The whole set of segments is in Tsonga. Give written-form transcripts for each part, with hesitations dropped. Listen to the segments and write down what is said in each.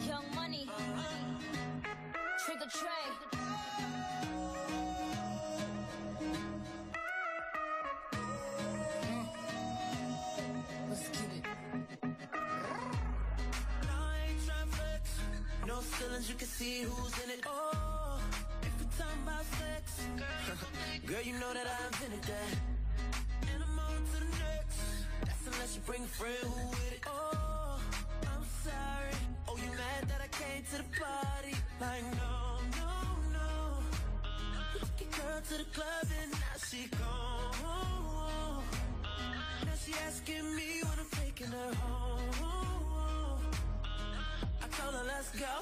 Young Money, Trigger Trey. Let's get it. No, I ain't tryna flex. No ceilings, you can see who's in it. Oh, if we talking about sex, girl, you know that I invented that. And I'm on to the next. That's unless you bring a friend who with it. Oh, I'm sorry. Oh, you mad that I came to the party? Like, no, no, no. You took your girl to the club and now she gone. Now she asking me when I'm taking her home. I told her, let's go.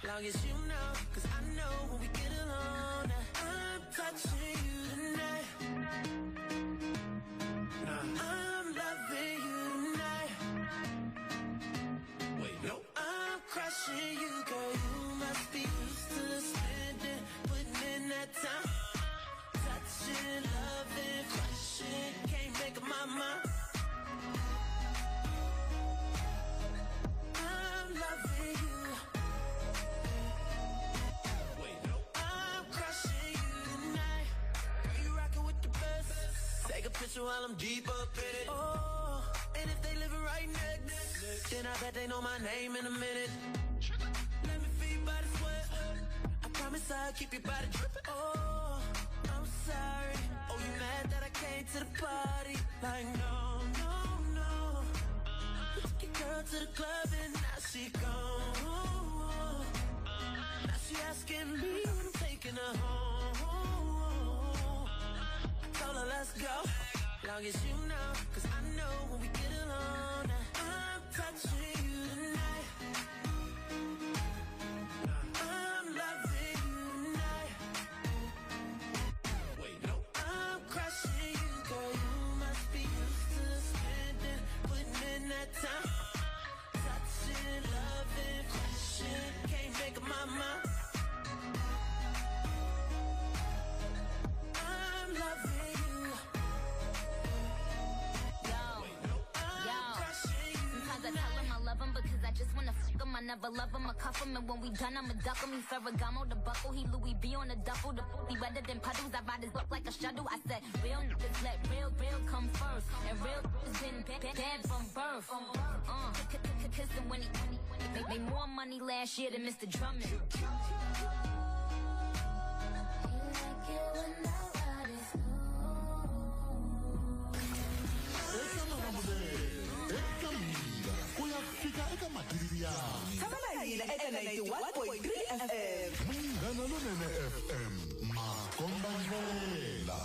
Long as you know, cause I know when we get alone, I'm touching you tonight. I'm loving you tonight. Wait, no. I'm crushing you, girl. You must be used to spending, putting in that time. Touching, loving, crushing. Can't make up my mind. I'm loving you. Wait, no. I'm crushing you tonight. Girl, you rockin' with the best. Take a picture while I'm deep up in it. Oh, and if they living right next, then I bet they know my name in a minute. Let me feel your body sweat. I promise I'll keep your body dripping. Oh, I'm sorry. Oh, you mad that I came to the party? Like, no, no, no. You took your girl to the club and now she gone. Now she asking me when I'm taking her home. I told her, let's go. Long as you know, cause I know when we get alone, I'm touching you tonight. I'm loving you tonight. Wait, no. I'm crushing you, girl. You must be used to spending, putting in that time. Touching, loving, crushing. Can't make up my mind. I'm loving you. Yo, I'm yo. crushing you. Sometimes I tell him I love him because I just wanna fuck him. I never love him, I cuff him, and when we done, I'ma duck him. He Ferragamo, the buckle, he Louis V on the duffel. The he wetter than puddles. I ride his up like a shuttle. I said, real niggas let real, real come first, and real niggas been bad from birth. Kiss him when he made more money last year than Mr. Drummond. You like it when I ride it slow. Eka Malamulele, eka Mina, ku ya fika eka Matiriyana. Tshama na hina eka 91.3 FM. Munghana Lonene FM, makomba ndlela.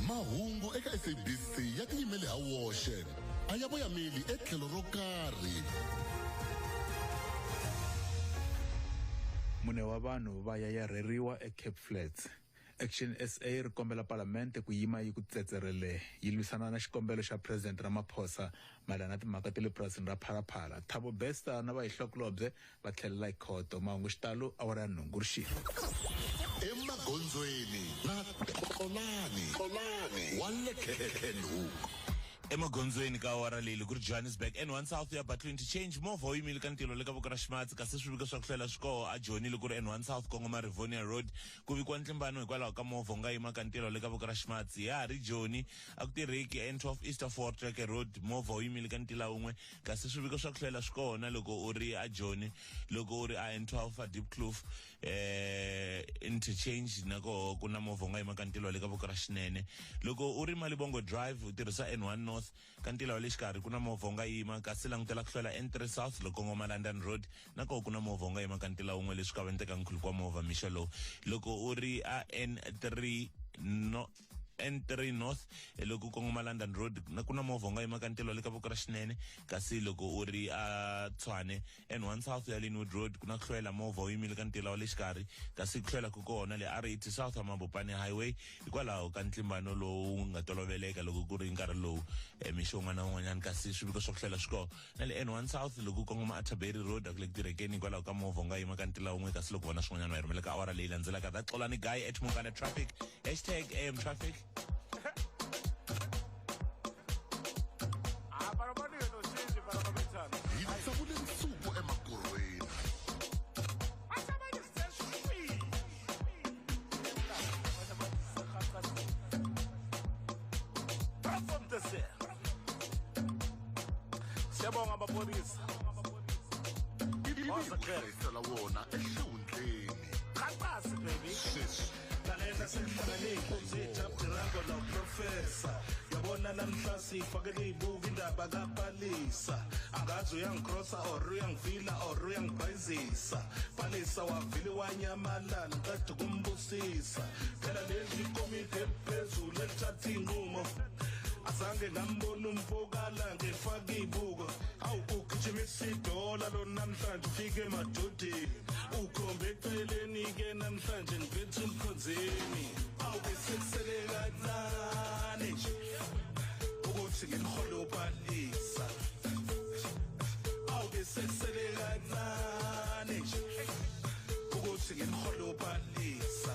Mahungu eka SABC ya tiyimele ha woxe. A ya voyameli etlhelo ro karhi. Mune wa vanhu va yayarheriwa eCape Flats. Action SA ri kombela Palamente ku yima yi ku tsetserele yi lwisana na xikombelo xa President Ramaphosa mayelana na timhaka ta le purasini ra Phalaphala. Thabo Bester na vahihlokulobye va tlhelela ekhoto. Mahungu xitalo awara ya nhungu rixile. Emagondzweni na Xolani, Xolani wa le Kenhoek. Emagondzweni ka awara leyi loko ri Johannesburg N1 South ya Batlu Interchange, movha wu yimile ka ntilo le ka voko ra ximatsi, kasi swiviko swa ku hlwela swi koho a Joni loko ri N1 South kongoma Rivonia Road. Ku vikiwa ntlimbano hikwalaho ka movha wu nga yima ka ntilo le ka voko ra ximatsi. Ya ha ri Joni a ku tirheki N12 East of Voortrekker Road, movha wu yimile ka ntila wun'we, kasi swiviko swa ku hlwela swi kona loko u ri a Joni, loko u ri a N12 a Diepkloof interchange na koho ku na movha wu nga yima ka ntilo le ka voko ra xinene. Loko u ri Malibongo Drive u tirhisa N1 North North ka ntila wa le xikarhi ku na movha wu nga yima, kasi langutela ku hlwela N3 South loko kongoma London Road na koho ku na movha wu nga yima ka ntila wun'we, leswi kavanyetaka nkhuluko wa movha mixo lowu. Loko u ri a N3 no N3 North loko kongoma London Road na ku na movha wu nga yima ka ntila wa le ka voko ra xinene, kasi loko u ri a Tshwane N1 South ya Linwood Road ku na ku hlwela movha wu yimile ka ntila wa le xikarhi, kasi ku hlwela ku kona le R80 South ya Mabopane Highway hikwalaho ka ntlimbano lowu nga toloveleka loko ku ri nkarhi lowu mixo wun'wana na wun'wanyana, kasi swiviko swa ku hlwela swi kona na le N1 South loko kongoma Atterbury Road a ku le ku tirhekeni hikwalaho ka movha wu nga yima ka ntila wun'we, kasi loko vona swin'wanyana va hi rhumela ka awara leyi landzelaka. That Xolani Guy at Mungana Traffic, hashtag AM Traffic. Hi tsavule nsuku emakorhweni. Siyabonga mapholisa. Ivi hi ku hlayisela wona exihundleni. Qhaqhasi baby. Sweswi Lalela sekuhlangane inkunzi ejabulako no professor. Yabona namhla sifakele ibuku indaba kaPalisa. Angazi uyangicrossa or uyangivila or uyangibhayizisa. Palisa wavile wanyamalala qeda kumbusisa. Phela leli komiti eliphezulu elithatha inqumo. Azange ngambona umfokala ngifaka ibuko. Awu ugijimisa idola lo namhlanje ufike emadodeni. Ukhombe eceleni ke namhlanje ngiphethe umkhonzini. Awu besekusele kancane nje ukuthi ngimhole uPalisa. Awu besekusele kancane nje ukuthi ngimhole uPalisa.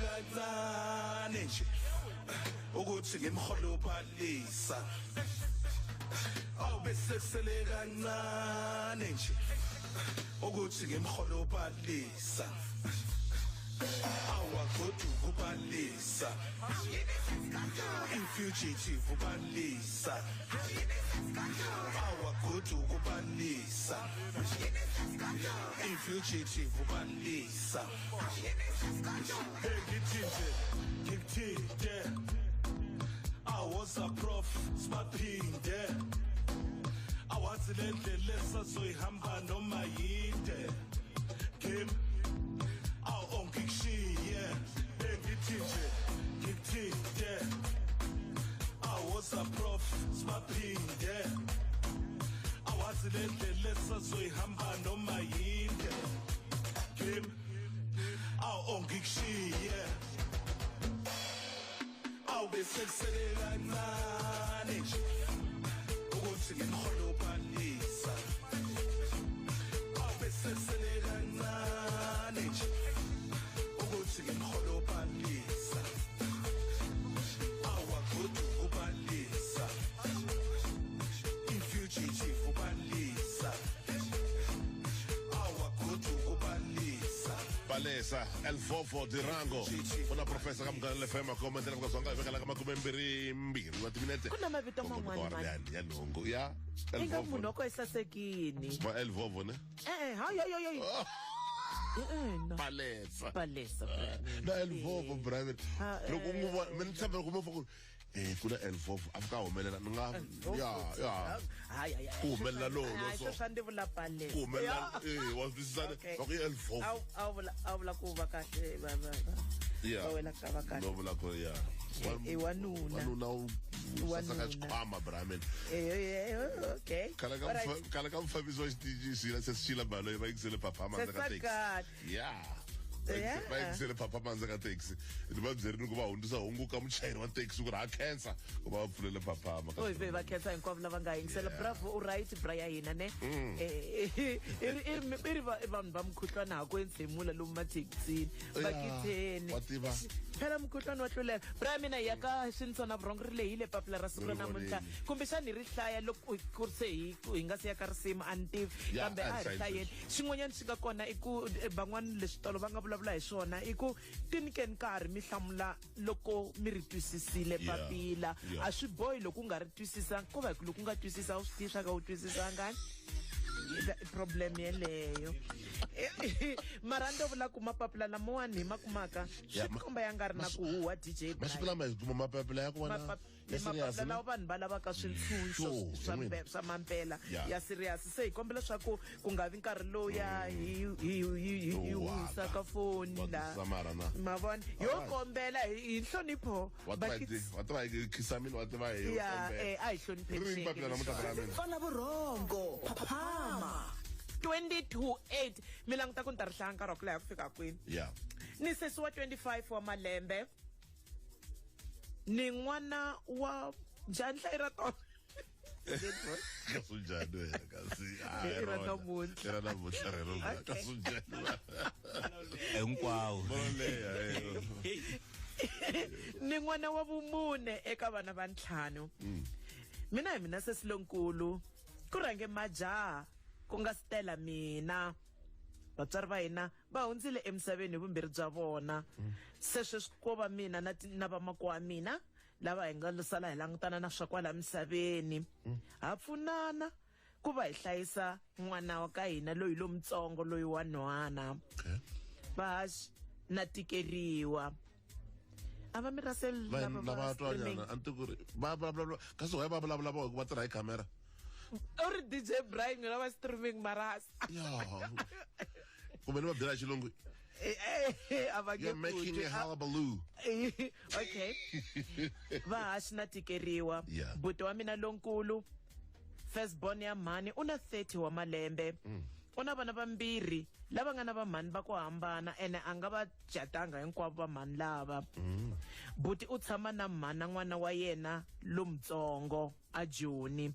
Kancane nje ukuthi ngimhole uPalisa. Awu besekusele kancane nje ukuthi ngimhole uPalisa. Awagoduka uPalisa. Infugitive uPalisa. Awagoduka uPalisa. I-fugitive ubalisa. Ngithi nje ngikuthinte, awoza prof sibaphinde, awazi le ndlela esazoyihamba noma yinde kim awu ongikushiye. Bengithi nje ngikuthinte, awoza prof sibaphinde, awazi le ndlela esazoyihamba noma yinde kim awu ongikushiye. Awube sekusele kancane nje ukuthi ngimholobalisa, awube sekusele kancane nje ukuthi ngimholobalisa, awagoduka ubalisa, i-fugitive ubalisa, awagoduka ubalisa. Palesa El Fofo Dirango una professor ka Munghana FM comment la ka vekela ka 22 wa timinete. Ku na mavito man'wani mani. Ya nhungu ya El Inga Fofo. munhu wa ko i sasekini. Ma El Fofo ne? E-e, hayi hayi hayi. E-e, no. Palesa. Palesa. Brian. Na El Fofo brother. Ah, Loko n'wi vona mina ni tshemba loko mo fa ku ku na El Fofo a fika a humelela ni nga ya ya Hayi hayi. Ku humelela lowo lo Hayi so. sweswi a ndzi vula Palesa. Ku humelela wa twisisa Okay. va ku i El Fofo. A wu vula ku va kahle va va Yeah. va wela ka va kahle. No vula ku ya. I wanuna. Wanuna u sasaka Wanuna. xikhwama Brahman. Okay. Khale ka Alright. khale ka mufambisi wa xitichi xila se Sheila Baloyi va yingisele Phaphama ndzeni ka taxi. Sesakati. Yeah. Yeah. Va yingisele Phaphama ndzeni ka taxi. Ni va byerini ku va hundzisa hungu ka muchayeri wa taxi ku ri ha khensa ku va va pfulele Phaphama. Oy ve va khensa hinkwavo lava nga yingisela. Bravo, u right bra ya hina ne. I ri vanhu va mukhuhlwana ha ku entshemula lomu mathekisini. Va kitheni. Wa tiva. Phela mukhuhlwana wa tlulela. Bra ya mina hi ya ka Swinsona Vurhongo ri lehile papila ra siku ra Ri namuntlha. vonile. Kumbexani hi ri hlaya loko ku ri se hi nga se ya ka risimu a ni tivi. Ya, Kambe a a hi hi ri hlayeni. hlayeni. Xin'wanyana xi nga kona i ku van'wana leswitolo va nga vulavula hi swona i ku ti nyikeni nkarhi mi hlamula loko mi ri twisisile papila. A swi bohi loko u nga ri twisisanga, ko va hi ku loko u nga twisisa a wu swi tivi swa ka u twisisanga. I problem yeleyo. Mara ndo vula ku mapapila lamawani hi ma kumaka swi Ya, tikomba ya nga ri na ku huhwa DJ Masiku Brian. lama hi kuma mapapila ya ku vona ya serious Mapapila ne? lawa vanhu va lavaka swintshunxo Sure, hi n'wina. swa mampela Ya. ya serious. Se hi kombela leswaku ku nga vi nkarhi lowuya hi Huhwaka. huhisaka foni Wa la. twisisa mara na. Ma vona? Yo Alright. kombela hi nhlonipho. Wa tiva hi wa tiva hi khisamini, wa tiva hi Ya, kombela. a hi hlonipheni Ri rini papila namuntlha xiyenge bra lexi. mina? Fana vurhongo Phaphama. 20 to 8. Mi languta ku ni ta ri hlaya nkarhi wa ku leha ku fika kwini. Yeah. Ni sesi wa 25 wa malembe. Ni n'wana wa njhani hlayi ra tona? Kasi unjani wena kasi? Ah, I ra rona. namuntlha. I ra namuntlha rero. Okay. Kasi unjani? Hinkwawo. Ro leha, eh. Ni n'wana wa vumune eka vana va ntlhanu. Mina hi mina sesi lonkulu. Ku rhange majaha ku nga Stella mina. Vatswari va hina va hundzile emisaveni hi vumbirhi bya vona. Se sweswi ko va mina na vamakwa wa mina lava hi nga sala hi langutana na swa kwala misaveni. Ha pfunana ku va hi hlayisa n'wana wa ka hina loyi lomutsongo loyi wa nhwana. Okay. Vahaxi na tikeriwa. A va mi raseli Va lava va lava twa streaming. nyana a ni tivi ku ri va vulavula kasi why va vulavula vo hikuva tirha hi camera. U ri DJ Brian n'wina va streaming marasa. Ya. Kumbe ni va byela hi xilungu. A va nge You're making ku twi. a hullabaloo. Okay. Vahaxi na tikeriwa. Yeah. Buti wa mina lonkulu first born ya mhani u na 30 wa malembe. U na vana vambirhi lava nga na vamhani va ku hambana ene a nga va catanga hinkwavo vamhani lava. Buti u tshama na mhana n'wana wa yena lomutsongo a Joni.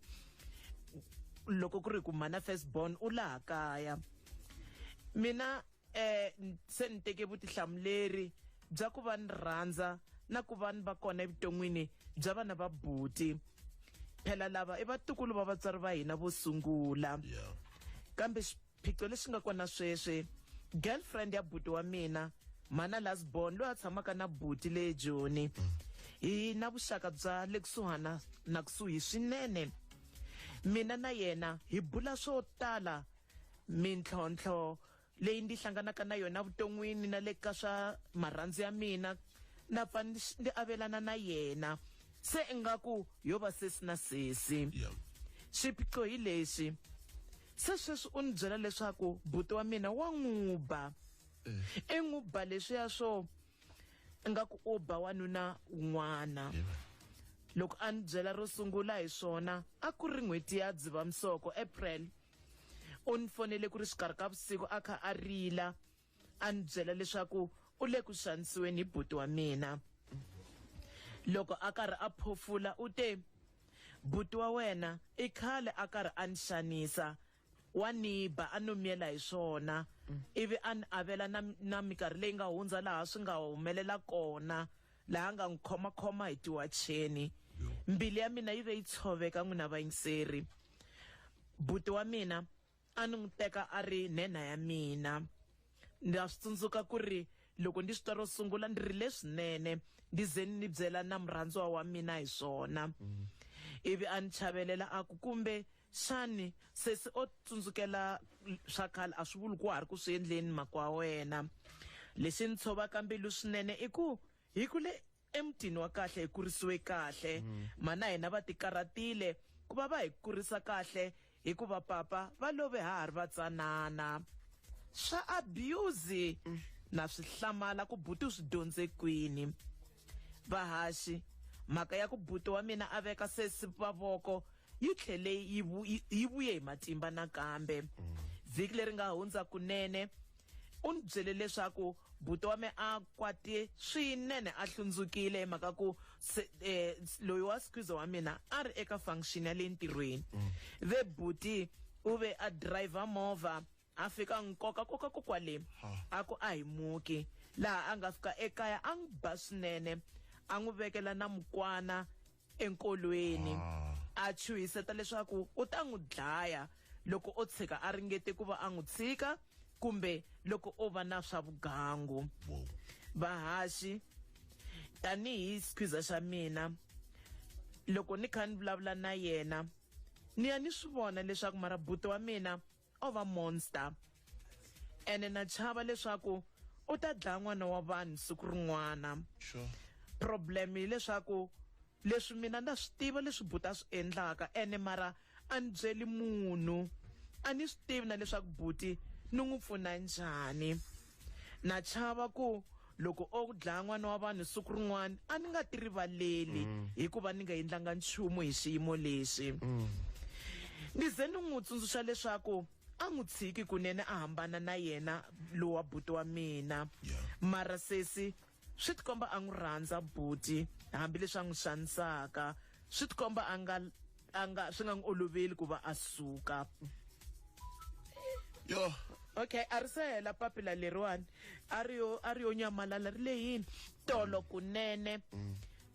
Loko ku ri ku mhana first born u laha kaya. Mina se ni teke vutihlamuleri bya ku va ni rhandza na ku va ni va kona evuton'wini bya vana va buti. Phela lava i vatukulu va vatswari va hina vo sungula. Kambe xiphiqo lexi nga kona sweswi, girlfriend ya buti wa mina mhana last born loyi a tshamaka na buti le Joni, hi na vuxaka bya le kusuhana na kusuhi swinene. Mina na yena hi bula swo tala Mintlhontlho leyi ndzi hlanganaka na yona vuton'wini na le ka swa marhandzu ya mina na pfa ndzi avelana na yena se ingaku yo va sesi na sesi. Xiphiqo hi lexi, se sweswi u ni byela leswaku buti wa mina wa n'wi ba. I n'wi ba leswiya swo ingaku u ba wanuna un'wana. Loko a ni byela ro sungula hi swona a ku ri n'hweti ya Dzivamisoko, April. U ni fonele ku ri xikarhi ka vusiku a kha a rila a ni byela leswaku u le ku xanisiweni hi buti wa mina. Loko a karhi a phofula u te, Buti wa wena i khale a karhi a ni xanisa, wa ni ba a no miyela hi swona, ivi a ni avela na, na minkarhi leyi nga hundza laha swi nga humelela kona, laha a nga n'wi khomakhoma hi tiwacheni. Mbilu ya mina yi ve yi tshoveka n'wina vayingiseri. Buti wa mina a ni n'wi teka a ri nhenha ya mina. Ndza swi tsundzuka ku ri loko ndzi swi twa ro sungula ndzi rile swinene, ndzi ze ni byela na murhandziwa wa mina hi swona. Ivi a ni chavelela a ku, kumbe xani sesi o tsundzukela swa khale a swi vuli ku wa ha ri ku swi endleni makwa wa wena. Lexi ni tshovaka mbilu swinene i ku hi kule emutini wa kahle, hi kurisiwe kahle. Mana hina va tikarhatile ku va va hi kurisa kahle hikuva papa va love ha ha ri vatsanana. Swa abuse na swi hlamala ku buti u swi dyondze kwini. Vahaxi, mhaka ya ku buti wa mina a veka sesi mavoko yi tlhele yi vuye hi matimba nakambe. Vhiki leri nga hundza kunene u ni byele leswaku buti wa me a kwate swinene a hlundzukile hi mhaka ku se, eh, loyi wa squeeze wa mina a ri eka function ya le ntirhweni. Ve buti u ve a driver movha a fika nkoka koka ko kwale a ku a hi muki, laha a nga fika ekaya a n'wi ba swinene a n'wi vekela na mukwana enkolweni a chuhiseta leswaku u ta n'wi dlaya loko o tshika a ringete ku va a n'wi tshika kumbe loko o va na swa vugangu. Vahaxi, tanihi squeezer xa mina, loko ni kha ni vulavula na yena ni ya ni swi vona leswaku mara buti wa mina o va monster ene na chava leswaku u ta dlaya n'wana wa vanhu siku rin'wana. Problem hileswaku leswi mina na swi tiva leswi buti a swi endlaka ene mara a ni byeli munhu, a ni swi tivi na leswaku buti ni n'wi pfuna njhani. Na chava ku loko o dlaya n'wana wa vanhu siku rin'wana a ni nga ti rivaleli hikuva ni nga endlanga nchumu hi xiyimo lexi. Ni ze ni n'wi tsundzuxa leswaku a n'wi tshiki kunene a hambana na yena lowa buti wa mina. Mara sesi swi tikomba a n'wi rhandza buti hambileswi a n'wi xanisaka, swi tikomba a nga a nga swi nga n'wi oloveli ku va a suka. Yo. Okay, a ri se hela papila leriwani, a ri yo a ri yo nyamalala ri lehini. Tolo kunene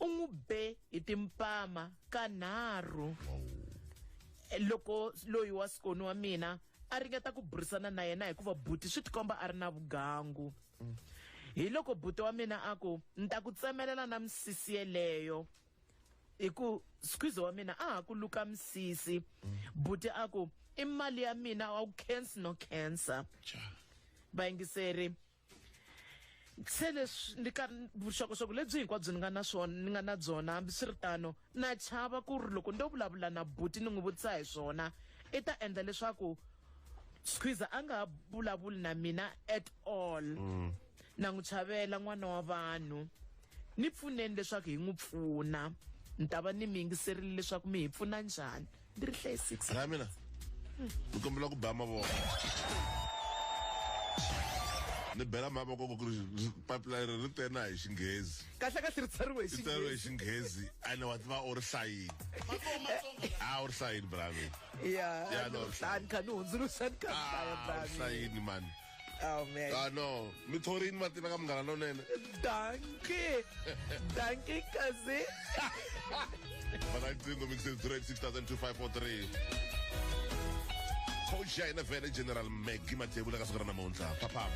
u n'wi be hi timpama kanharhu. Loko loyi wa sikoni wa mina a ringeta ku burisana na yena hikuva buti swi tikomba a ri na vugangu. Hi loko buti wa mina a ku, ni ta ku tsemelela na misisi yeleyo, hi ku squeeze wa mina a ha ku luka misisi. Buti a ku, i mali ya mina, a wu khensi no khensa. Vayingiseri, se leswi ni ka vuxokoxoko lebyi hinkwabyo ni nga na swona, ni nga na byona, hambiswiritano na chava ku ri loko ndo vulavula na buti ni n'wi vutisa hi swona i ta endla leswaku Squeezer a nga ha vulavuli na mina at all. Na n'wi chavela n'wana wa vanhu, ni pfuneni leswaku hi n'wi pfuna. Ni ta va ni mi yingiserile leswaku mi hi pfuna njhani. Ndzi ri hlaye 6. Ra mina ni kombela ku ba mavoko, ni bela mavoko ku ri papila leri ri tena hi Xinghezi. Kahle kahle ri tsariwe hi Ri tsariwe hi Xinghezi. Xinghezi ene wa tiva u ri hlayini. A u ri hlayini brami. Ya, Ya, no, ni ri kha ni hundzuluxa ni kha ni hlaya Ah, u ri brami. hlayini mani. Oh man. Ah no, mi thorini ma tiva ka Munghana Lonene. Dankie. Dankie kazi. Bana riqingho mixing 086 2543. Coach ya hina vhele General Maggie Mathebula ka siku ra namuntlha. Phaphama.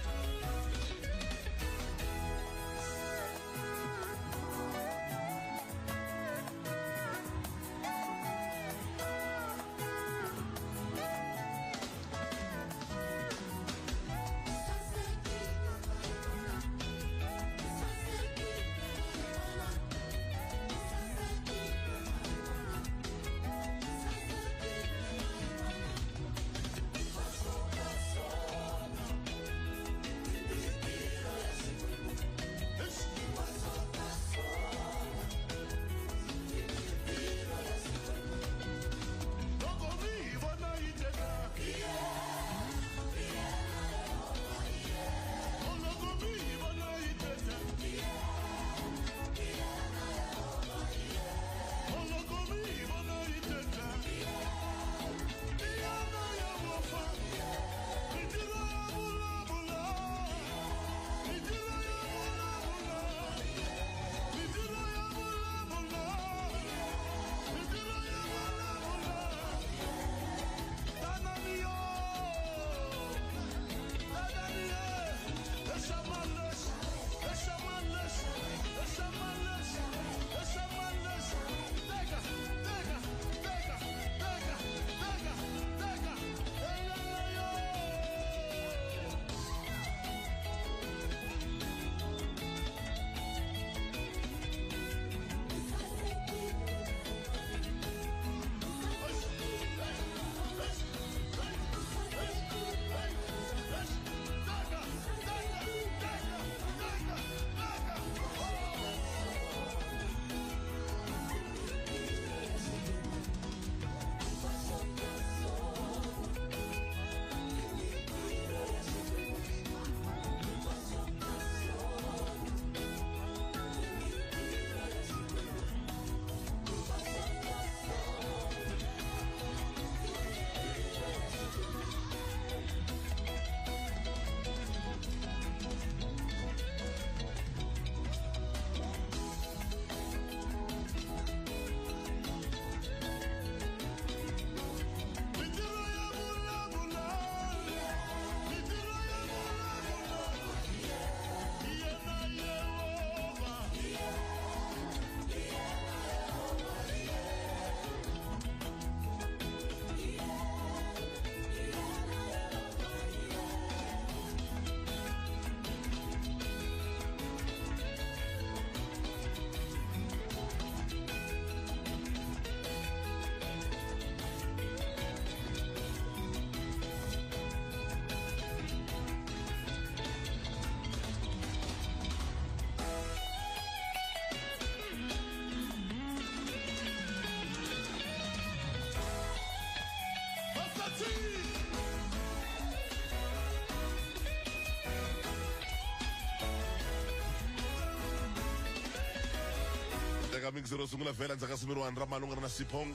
mingisero sungula vhela ndzhaku ka simirwani ra mali u nga ri na Sipho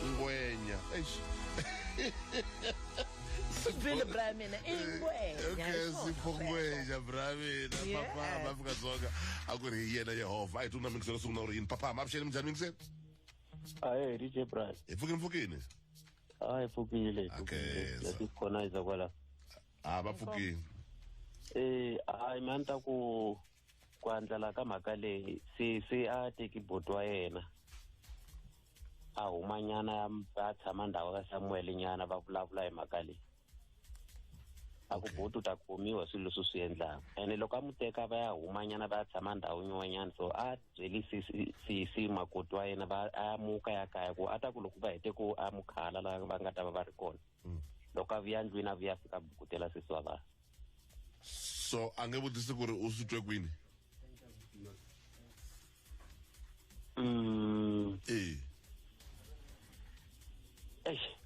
Ngwenya. Eish. Vile bra mina i ngwenya. Okay, Hi swona Sipho sweswo. Ngwenya bra mina. Yes. Papa Afrika Dzonga a ku ri hi yena Yehovha. A hi twi na mingisero sungula uri yini papa avuxeni minjhani mingisero? Ahe DJ Brian. Hi pfukini pfukini. Hayi pfukile. Okay. Yasikhona iza kwala. Ah va pfukini. Eh hayi man ta ku ku andlala ka mhaka leyi se se a teki buti wa yena a humanyana a tshama ndhawu ka Samuel nyana va vulavula hi mhaka leyi a ku buti u ta khomiwa swilo leswi u swi endlaka ene loko a mu teka va ya humanyana va ya tshama ndhawu yin'wanyana so a byeli sisi makoti wa yena va a muka ya kaya ku a ta ku loko va hete ku a mukhala la va nga ta va va ri kona loko a vuya ndlwini a vuya a fika a bukutela sesi wa vanhu. So a nge vutisi ku ri u swi twe kwini? Eh.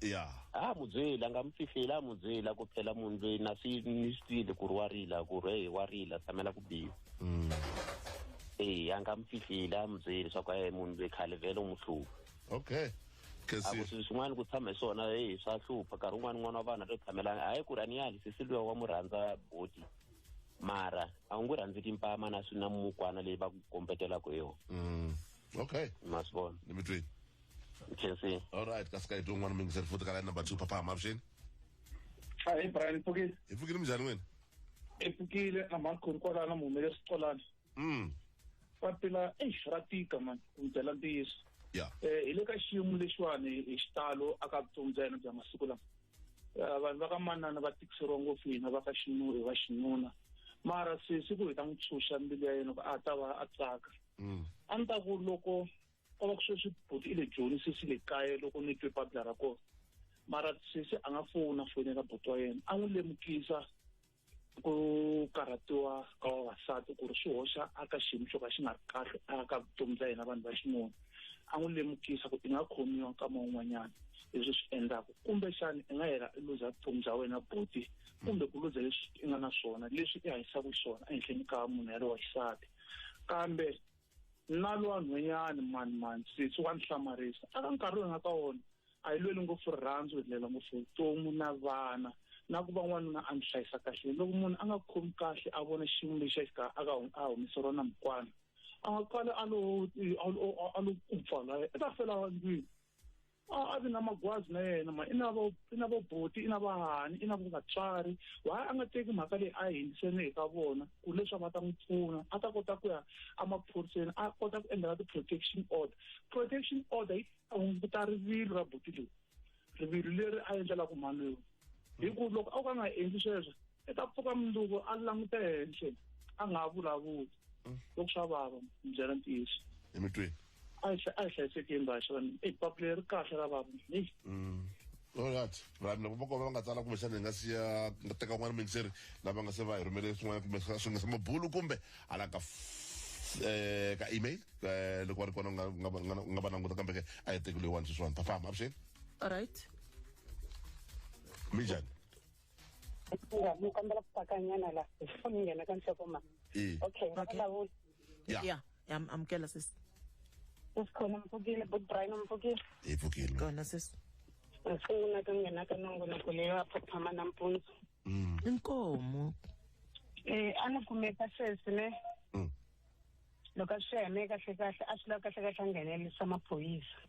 Ya. A mu byeli a nga mu fihleli a mu byela ku phela munhu loyi na swi ni swi twile ku ri wa rila ku ri hey wa rila tshamela ku biwa. Eh a nga mu fihleli a mu byeli swa ku munhu loyi khale vhele u mu hlupha. Okay. A ku swilo swin'wana ku tshama hi swona hey swa hlupha nkarhi wun'wana n'wana wa vanhu a to tshamela hayi ku ri a ni yali sesi luya wa mu rhandza boti mara a wu nge rhandzi timpama na swi na mukwana leyi va ku kombetelaka hi yona. Okay. Ma swi vona. Ni mi twini. Khensi. All right, kasi ka hi twa un'wana mingiseri futhi ka line number 2 papa avuxeni. Hi Brian pfukile. Hi pfukile minjhani wena? Hi pfukile na mhani kwalano na muhumelerisi Xolani. Papila eish ra tika man ku mi byela ntiyiso. Yeah. Hi le ka xiyimo lexiwani hi xitalo aka vutomi bya hina bya masiku lama. Vanhu va ka manana va tikiseriwa ngopfu hina va ka xinuna va xinuna. Mara sesi ku hi ta n'wi tshunxa mbilu ya yena ku a ta va a tsaka. A ni ta ku loko ko va ku sweswi buti i le Joni sesi le kaya loko ni twe papila ra kona. Mara sesi a nga fona fonela buti wa yena a n'wi lemukisa ku karhatiwa ka vavasati ku ri swi hoxa aka xiyimo xo ka xi nga ri kahle aka vutomi bya hina vanhu va xinuna. A n'wi lemukisa ku i nga khomiwa nkama wun'wanyana leswi swi endlaka kumbexani i nga hela i luza vutomi bya wena buti kumbe ku luza leswi i nga na swona leswi i hanyisaka xiswona ehenhleni ka munhu yalowa wa xisati. Kambe na lowa nhwenyani mani mani sesi wa ni hlamarisa aka nkarhi lowu hi nga ka wona a hi lweli ngopfu rirhandzu hi lwela ngopfu vutomi na vana na ku va n'wanuna a ni hlayisa kahle. Loko munhu a nga khomi kahle a vona xiyimo lexi a xi ka a ka a humeseriwa na mukwana a nga kali a lo a lo ku pfala i ta fela ndlwini a vi na magwazi na yena ma i na vo i na voboti i na vahani i na vo vatswari why a nga teki mhaka leyi a yi hundziseni eka vona ku leswaku va ta n'wi pfuna a ta kota ku ya emaphoriseni a kota ku endlela ti-protection order. Protection order yi ta hunguta rivilo ra buti leyi rivilo leri a endlelaka mhani loyi hi ku loko a ka nga endli sweswo i ta pfuka mundzuku a languta henhla a nga ha vulavuli loko swa vava mi byela ntiyiso. Hi mi twini. A hi hlayisekeni va xava e papila leri kahle ra vava. All right. Vanhu loko va kona va nga tsala kumbexana hi nga siya nga teka un'wana mingiseri lava nga se va hi rhumele swin'wana kumbe swi nga se mabulu kumbe hala ka ka email loko va ri kona nga va languta kambe ke a hi teki leyiwani sweswiwani. Papa avuxeni. All right. Minjhani? Ni kombela ku tsakanyana la before ni nghena ka nhlokomhaka. Okay, vulavula. Yeah. Amukela sesi. Sesikhona mpfukile, but Brian mpfukile. Hi pfukile. Kona sesi. Sungula ka nghena ka nongonoko leyi wa phaphama nampundzu. Inkomo. A ni kumeka sesi ne. Loko a swi heme kahle kahle a swi lava kahle kahle a nghenelerisa maphorisa.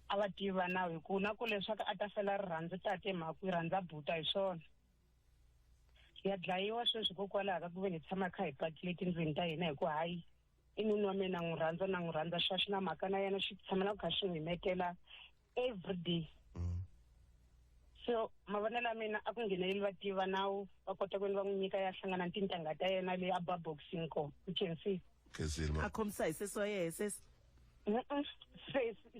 A va tiva nawu hi ku na ku leswaku a ta fela rirhandzu tate mhaka ku rhandza buta hi swona. Ya dlayiwa sweswi hikokwalaho ka ku ve ni tshama kha hi patile tindlwini ta hina hi ku hayi i nuna wa mina na n'wi rhandza na n'wi rhandza xa xi na mhaka na yena xi tshamela ku kha xi n'wi himetela every day. So mavonelo ya mina a ku ngheneleli va tiva nawu va kota ku va n'wi nyika ya hlangana na tintangha ta yena leyi a ba boxing kona. You can see. A khomisa hi sesi wa yehe sesi.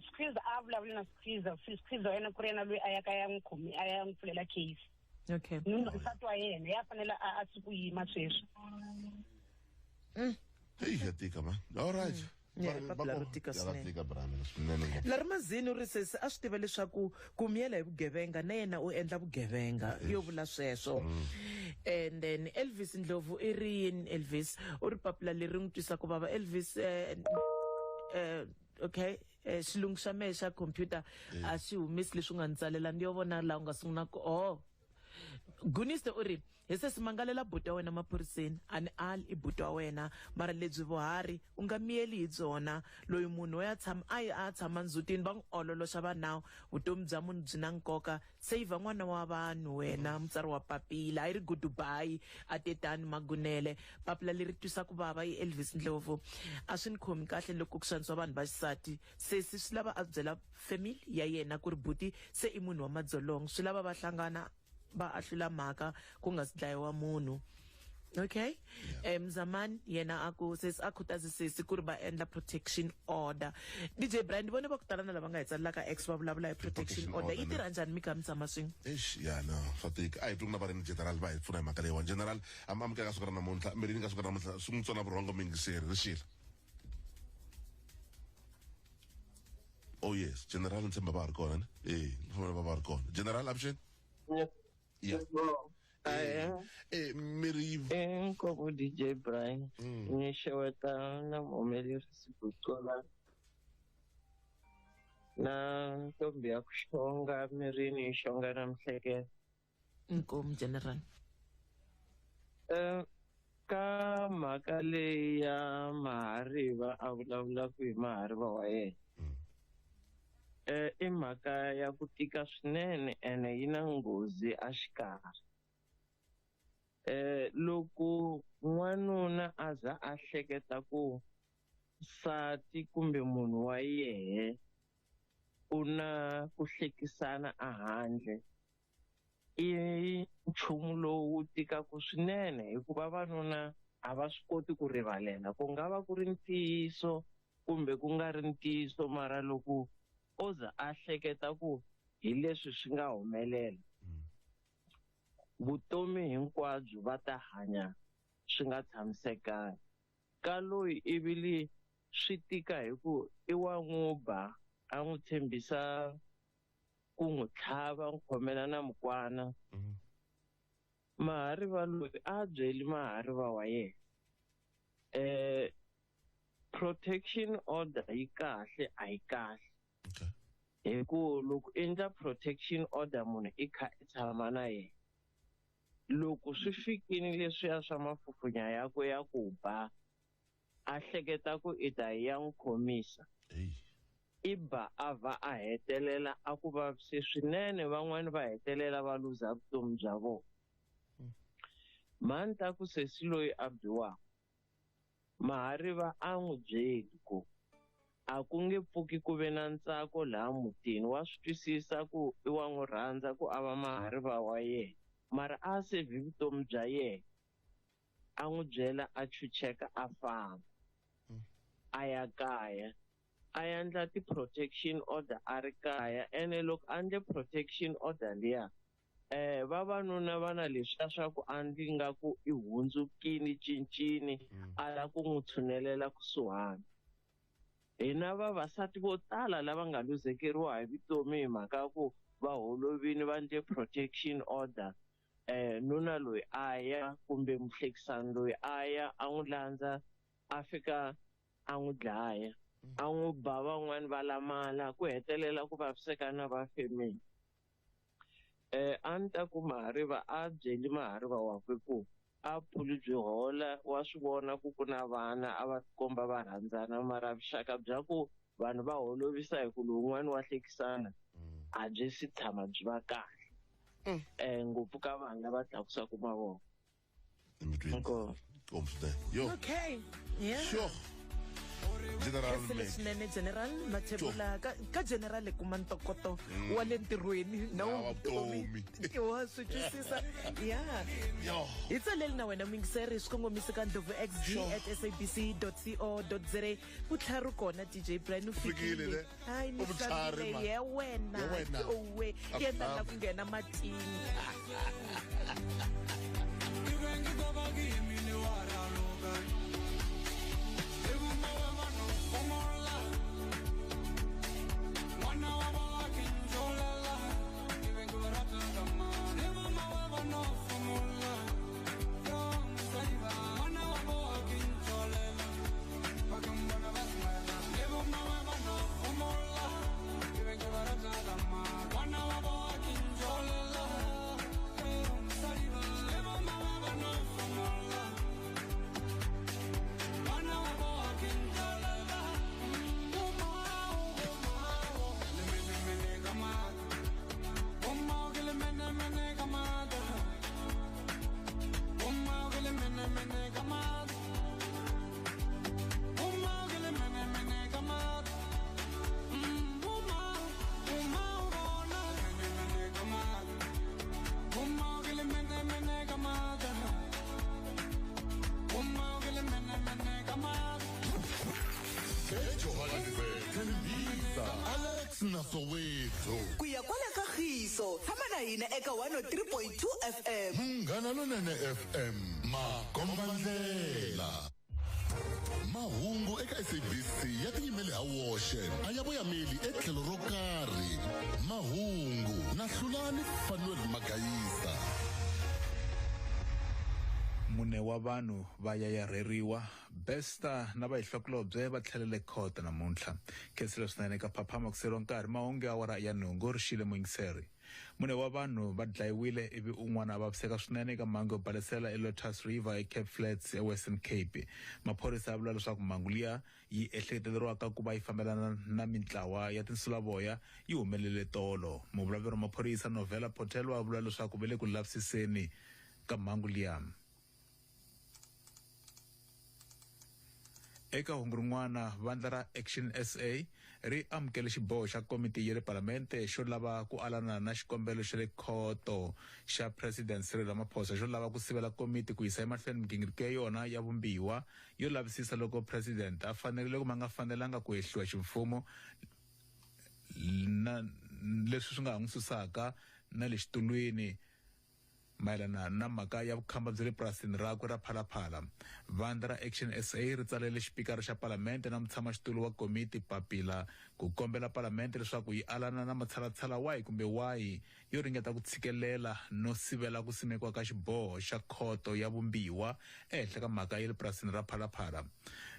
Squeeze a vulavula na Squeeze, Squeeze wa yena ku ri yena loyi a ya ka ya n'wi khomi a ya n'wi pfulela case. Okay. Nuna nsati wa yena ya fanele a siku yima sweswi. Hey, ya tika man. All right. Yeah, papila ro tika Ya swinene. tika Brian swinene ngopfu. Lari Mazini u ri sesi a swi tiva leswaku ku miyela hi vugevenga na yena u endla vugevenga yo vula sweswo. And then Elvis Ndlovu i ri yini Elvis u ri papila leri n'wi twisa ku vava Elvis Okay, xilungu xa mehe xa computer a xi humesi leswi u nga ni tsalela ni yo vona laha u nga sungula ku oh Guniste u ri hi se simangalela buti wa wena maphoriseni a ni ali i buti wa wena mara lebyi vuharhi u nga miyeli hi byona loyi munhu wo ya tshama a yi a tshama ndzhutini va n'wi ololoxa va nawu vutomi bya munhu byi na nkoka save n'wana wa vanhu wena mutsari wa papila a yi ri goodbye a tetani magunele papila leri twisa ku vava i Elvis Ndlovu a swi ni khomi kahle loko ku xanisiwa vanhu va xisati sesi swi lava a byela family ya yena ku ri buti se i munhu wa madzolonga swi lava va hlangana va ahlula mhaka ku nga si dlayiwa munhu okay yeah. Mzamani yena a ku sesi a khutazi sesi ku ri va endla protection order DJ Brian vone va ku tala na lava nga hi tsalela ka X va vulavula hi protection order yi tirha njhani mi kha mi tshama swin'we eish ya no swa tika a hi twi ku na va ri ni general va hi pfuna hi mhaka leyiwani general amukela ka siku ra namuntlha mirini ka siku ra namuntlha swi n'wi tsona vurhongo muyingiseri ri xile oh yes general ni tshemba va ha ri kona ne e ni fanele va va ri kona general avuxeni ya eh miri Inkomu DJ Brian ni xeweta na muhumelerisi Bucola na ntombi ya ku xonga mirini yi xonga na mihleketo inkomu general Ka mhaka leyi ya Mahariva a vulavulaka hi Mahariva wa yena i mhaka ya ku tika swinene ene yi na nghozi a xikarhi loko n'wanuna a za a hleketa ku nsati kumbe munhu wa yehe u na ku hlekisana a handle i nchumu lowu tikaka swinene hikuva vavanuna a va swi koti ku rivalela ku nga va ku ri ntiyiso kumbe ku nga ri ntiyiso mara loko o za a hleketa ku hi leswi swi nga humelela vutomi hinkwabyo va ta hanya swi nga tshamisekanga ka loyi ivili swi tika hi ku i wa n'wi ba a n'wi tshembisa ku n'wi tlhava n'wi khomela na mukwana Mahariva loyi a byeli Mahariva wa yena protection order yi kahle a yi kahle hi ku loko endla protection order munhu i kha i tshama na yena loko swi fikini leswiya swa mafufunya yakwe ya ku ba a hleketa ku i ta ya n'wi khomisa i ba a vha a hetelela a ku vavise swinene van'wani va hetelela va luza vutomi bya vona mhani ta ku sesi loyi a biwaka Mahariva a n'wi byeli ku a ku nge pfuki ku ve na ntsako laha mutini wa swi twisisa ku i wa n'wi rhandza ku a va Mahariva wa yena mara a save vutomi bya yena a n'wi byela a chucheka a famba a ya kaya a endla ti-protection order a ri kaya ene loko a endle protection order liya vavanuna va na leswiya swa ku a ndzi nga ku i hundzukini cincini a la ku n'wi tshunelela kusuhani hina vavasati vo tala lava nga luzekeriwa hi vutomi hi mhaka ya ku va holovini va endle protection order nuna loyi a ya kumbe muhlekisani loyi a ya a n'wi landza a fika a n'wi dlaya a n'wi ba van'wani va lamala ku hetelela ku vaviseka na va family a ni ta ku Mahariva a byeli Mahariva wakwe ku a phuli byi hola wa swi vona ku ku na vana a va tikomba va rhandzana mara vuxaka bya ku vanhu va holovisa hi ku lowun'wani wa hlekisana a byi si tshama byi va kahle ngopfu ka vanhu lava tlakusaka mavoko Inkomu yo okay yeah sure General Khensile swinene general Mathebula ka general hi kuma ntokoto wa le ntirhweni na wa vutomi wa swi twisisa ya hi tsaleli na wena muyingiseri swi kongomisi ka ndlovu xd at sabc co za vutlhari kona DJ Brian u fikile hayi ni hlambile ye wena owe yena la ku nghena matini mene kamata. Uma gele mene mene kamata. Uma uma ubona mene mene kamata. Uma gele mene mene kamata. Uma gele mene mene kamata. Johannesburg, Tembisa, Alex na Soweto. Ku ya kwala ka Khiso, tshama na hina eka 103.2 FM. Munghana Lonene FM, makombandlela. Mahungu eka SABC ya tiyimele ha woxe, a ya voyameli etlhelo ro karhi. Mahungu na Hlulani Fanuel Magayisa. Mune wa vanhu va yayarheriwa Bester na vahihlokulobye va tlhelele khoto namuntlha. Khensile swinene ka Phaphama ku seriwa nkarhi mahungu ya awara ya nhungu ri xile muyingiseri. Mune wa vanhu va dlayiwile ivi un'wana a vaviseka swinene eka mhangu yo balesela eLotus River eCape Flats eWestern Cape. Maphorisa ya vula leswaku mhangu liya yi ehleketeleriwaka ku va yi fambelana na mintlawa ya tinsulavoya yi humelele tolo. Muvulavuleri wa maphorisa Novela Potel wa vula leswaku va le ku lavisiseni ka mhangu liya. Eka hungu rin'wana, vandla ra Action SA ri amukele xiboho xa komiti ya le Palamente xo lava ku alana na xikombelo xa le khoto xa President Cyril Ramaphosa xo lava ku sivela komiti ku yisa emahlweni migingiriko ya yona ya vumbiwa yo lavisisa loko President a fanerile kumbe a nga fanelanga ku hehliwa ximfumo na leswi swi nga ha n'wi susaka na le xitulwini mayelana na mhaka ya vukhamba bya le purasini rakwe ra Phalaphala. Vandla ra Action SA ri tsalele xipikara xa Palamente na mutshamaxitulu wa komiti papila ku kombela Palamente leswaku yi alana na matshalatshala wahi kumbe wahi yo ringeta ku tshikelela no sivela ku simekiwa ka xiboho xa khoto ya vumbiwa ehenhla ka mhaka ya le purasini ra Phalaphala.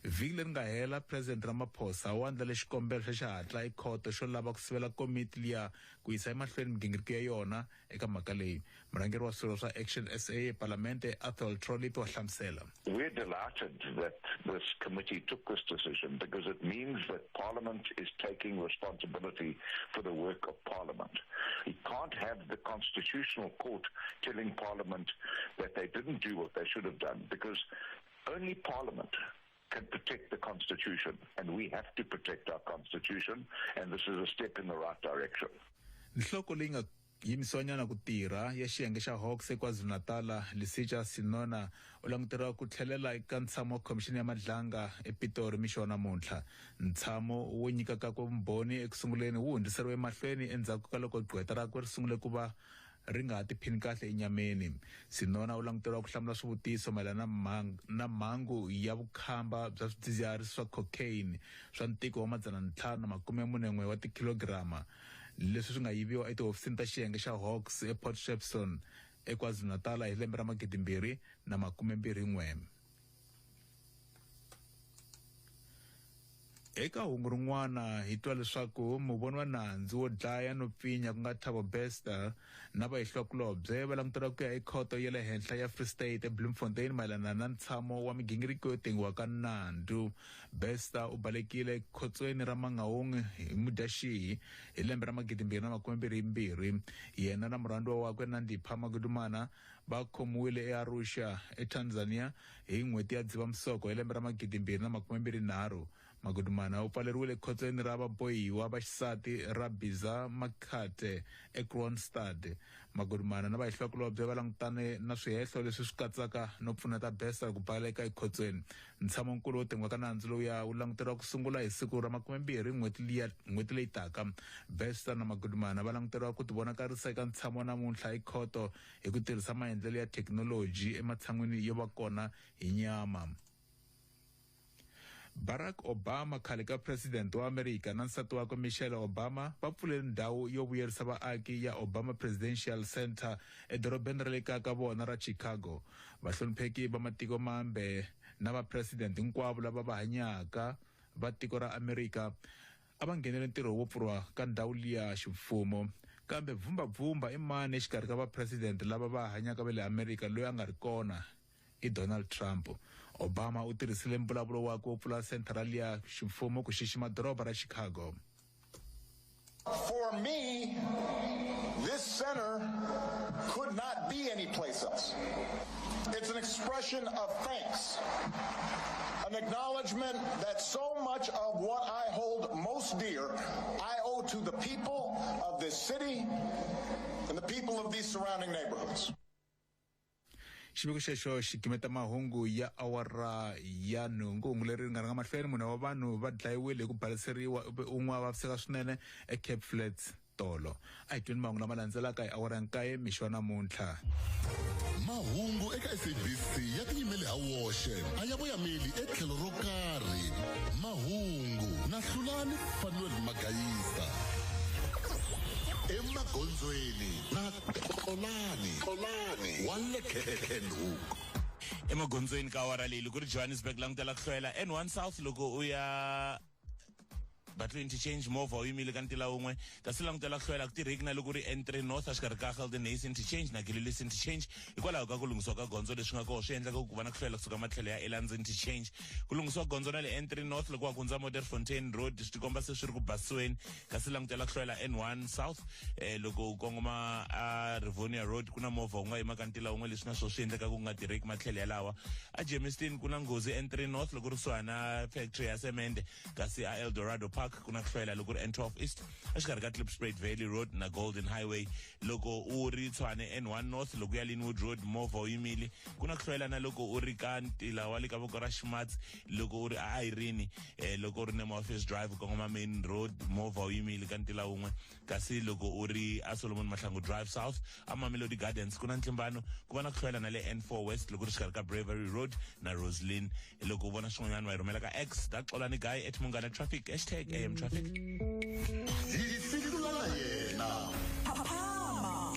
Vhiki leri nga hela, President Ramaphosa u andlale xikombelo xa xihatla ekhoto xo lava ku sivela komiti liya ku yisa emahlweni migingiriko ya yona eka mhaka leyi. Murhangeri wa swirho swa Action SA ePalamente Athol Trollip wa hlamusela. We're delighted that this committee took this decision because it means that Parliament is taking responsibility for the work of Parliament. You can't have the Constitutional Court telling Parliament that they didn't do what they should have done, because only Parliament can protect the Constitution, and we have to protect our Constitution, and this is a step in the right direction. Nhloko leyi nga yimisiwanyana ku tirha ya xiyenge xa Hawks eKwaZulu-Natal, Lesetja Senona, u languteriwa ku tlhelela eka ntshamo wa Khomixini ya Madlanga ePitori mixo wa namuntlha. Ntshamo wo nyika kakwe vumbhoni eku sunguleni wu hundziseriwe emahlweni endzhaku ka loko gqweta rakwe ri sungule ku va ri nga ha tiphini kahle enyameni. Senona u languteriwa ku hlamula swivutiso mayelana na mhangu ya vukhamba bya swidzidziharisi swa cocaine swa ntiko wa 541 wa tikhilogirama leswi swi nga yiviwa etihofisini ta xiyenge xa Hawks ePort Shepstone eKwaZulu-Natal hi lembe ra 2021. Eka hungu rin'wana hi twa leswaku muvoni wa nandzu wo dlaya no pfinya ku nga Thabo Bester na vahihlokulobye va langutela ku ya ekhoto ya le henhla ya Free State eBloemfontein mayelana na ntshamo wa migingiriko yo tengiwa ka nandzu. Bester u balekile ekhotsweni ra Mangaung hi Mudyaxihi hi lembe ra 2022. Yena na murhandziwa wakwe Nandipha Magudumana va khomiwile eArusha eTanzania hi n'hweti ya Dzivamisoko hi lembe ra 2023. Magudumana u pfaleriwile ekhotsweni ra vabohiwa va xisati ra Biza Makhate eKroonstad. Magudumana na vahihlokulobye va langutane na swihehlo leswi swi katsaka no pfuneta Bester ku baleka ekhotsweni. Ntshamonkulu wo tengiwa ka nandzu lowuya wu languteriwa ku sungula hi siku ra 20 n'hweti leyi taka. Bester na Magudumana va languteriwa ku tivonakarisa eka ntshamo wa namuntlha ekhoto hi ku tirhisa maendlelo ya thekinoloji ematshan'wini yo va kona hi nyama. Barack Obama, khale ka president wa Amerika, na nsati wakwe Michelle Obama va pfulele ndhawu yo vuyerisa vaaki ya Obama Presidential Center edorobeni ra le kaya ka vona ra Chicago. Vahlonipheki va matiko mambe na vapresident hinkwavo lava va hanyaka va tiko ra Amerika a va nghenele ntirho wo pfuriwa ka ndhawu liya ximfumo. Kambe bvumbabvumba i mani exikarhi ka vapresident lava va hanyaka va le Amerika loyi a nga ri kona? I Donald Trump. Obama u tirhisile mbulavulo wakwe wo pfula central ya ximfumo ku xixima doroba ra Chicago. For me, this center could not be any place else. It's an expression of thanks, an acknowledgement that so much of what I hold most dear, I owe to the people of this city and the people of these surrounding neighborhoods. Xiviko xexo xi gimeta mahungu ya awara ya nhungu. Hungu leri nga rhanga mahlweni, mune wa vanhu va dlayiwile hi ku baleseriwa ivi un'we a vaviseka swinene eCape Flats tolo. A hi tweni mahungu lama landzelaka hi awara ya nkaye mixo wa namuntlha. Mahungu eka SABC ya tiyimele ha woxe, a ya voyameli etlhelo ro karhi. Mahungu na Hlulani Fanuel Magayisa. Emagondzweni na Xolani, Xolani wa le Kenhoek. Emagondzweni ka awara leyi, loko ri Johannesburg langutela ku hlwela N1 South loko u ya Batlo Interchange, movha wu yimile ka ntila wun'we. Kasi langutela ku hlwela ku tirheki na loko ri N3 North exikarhi ka Geldenhuys Interchange na Gililis Interchange hikwalaho ka ku lunghisiwa ka gondzo. Leswi nga koho swi endlaka ku va na ku hlwela kusuka matlhelo ya Elands Interchange. Ku lunghisiwa gondzo na le N3 North loko wa ku hundza Modderfontein Road swi tikomba se swi ri ku basiweni. Kasi langutela ku hlwela N1 South loko u kongoma a Rivonia Road, ku na movha wu nga yima ka ntila wun'we, leswi na swona swi endleka ku nga tirheki matlhelo ya lawa. A Germiston ku na nghozi N3 North loko ri kusuhana na factory ya semende. Kasi a Eldorado Park ku na ku hlwela loko ri N12 East exikarhi ka Klipspruit Valley Road na Golden Highway. Loko u ri Tshwane N1 North loko ya Linwood Road, movha wu yimile. Ku na ku hlwela na loko u ri ka ntila wa le ka voko ra Ximatsi loko u ri a Irene, loko u ri Nemo Office Drive u kongoma Main Road, movha wu yimile ka ntila wun'we. Kasi loko u ri a Solomon Mahlangu Drive South a Mamelodi Gardens ku na ntlimbano. Ku va na ku hlwela na le N4 West loko ri xikarhi ka Bravery Road na Roslyn. Loko u vona swin'wanyana wa hi rhumela ka X da Xolani Guy at Munghana Traffic, hashtag AM Traffic. Hi fihlula na yena. Phaphama.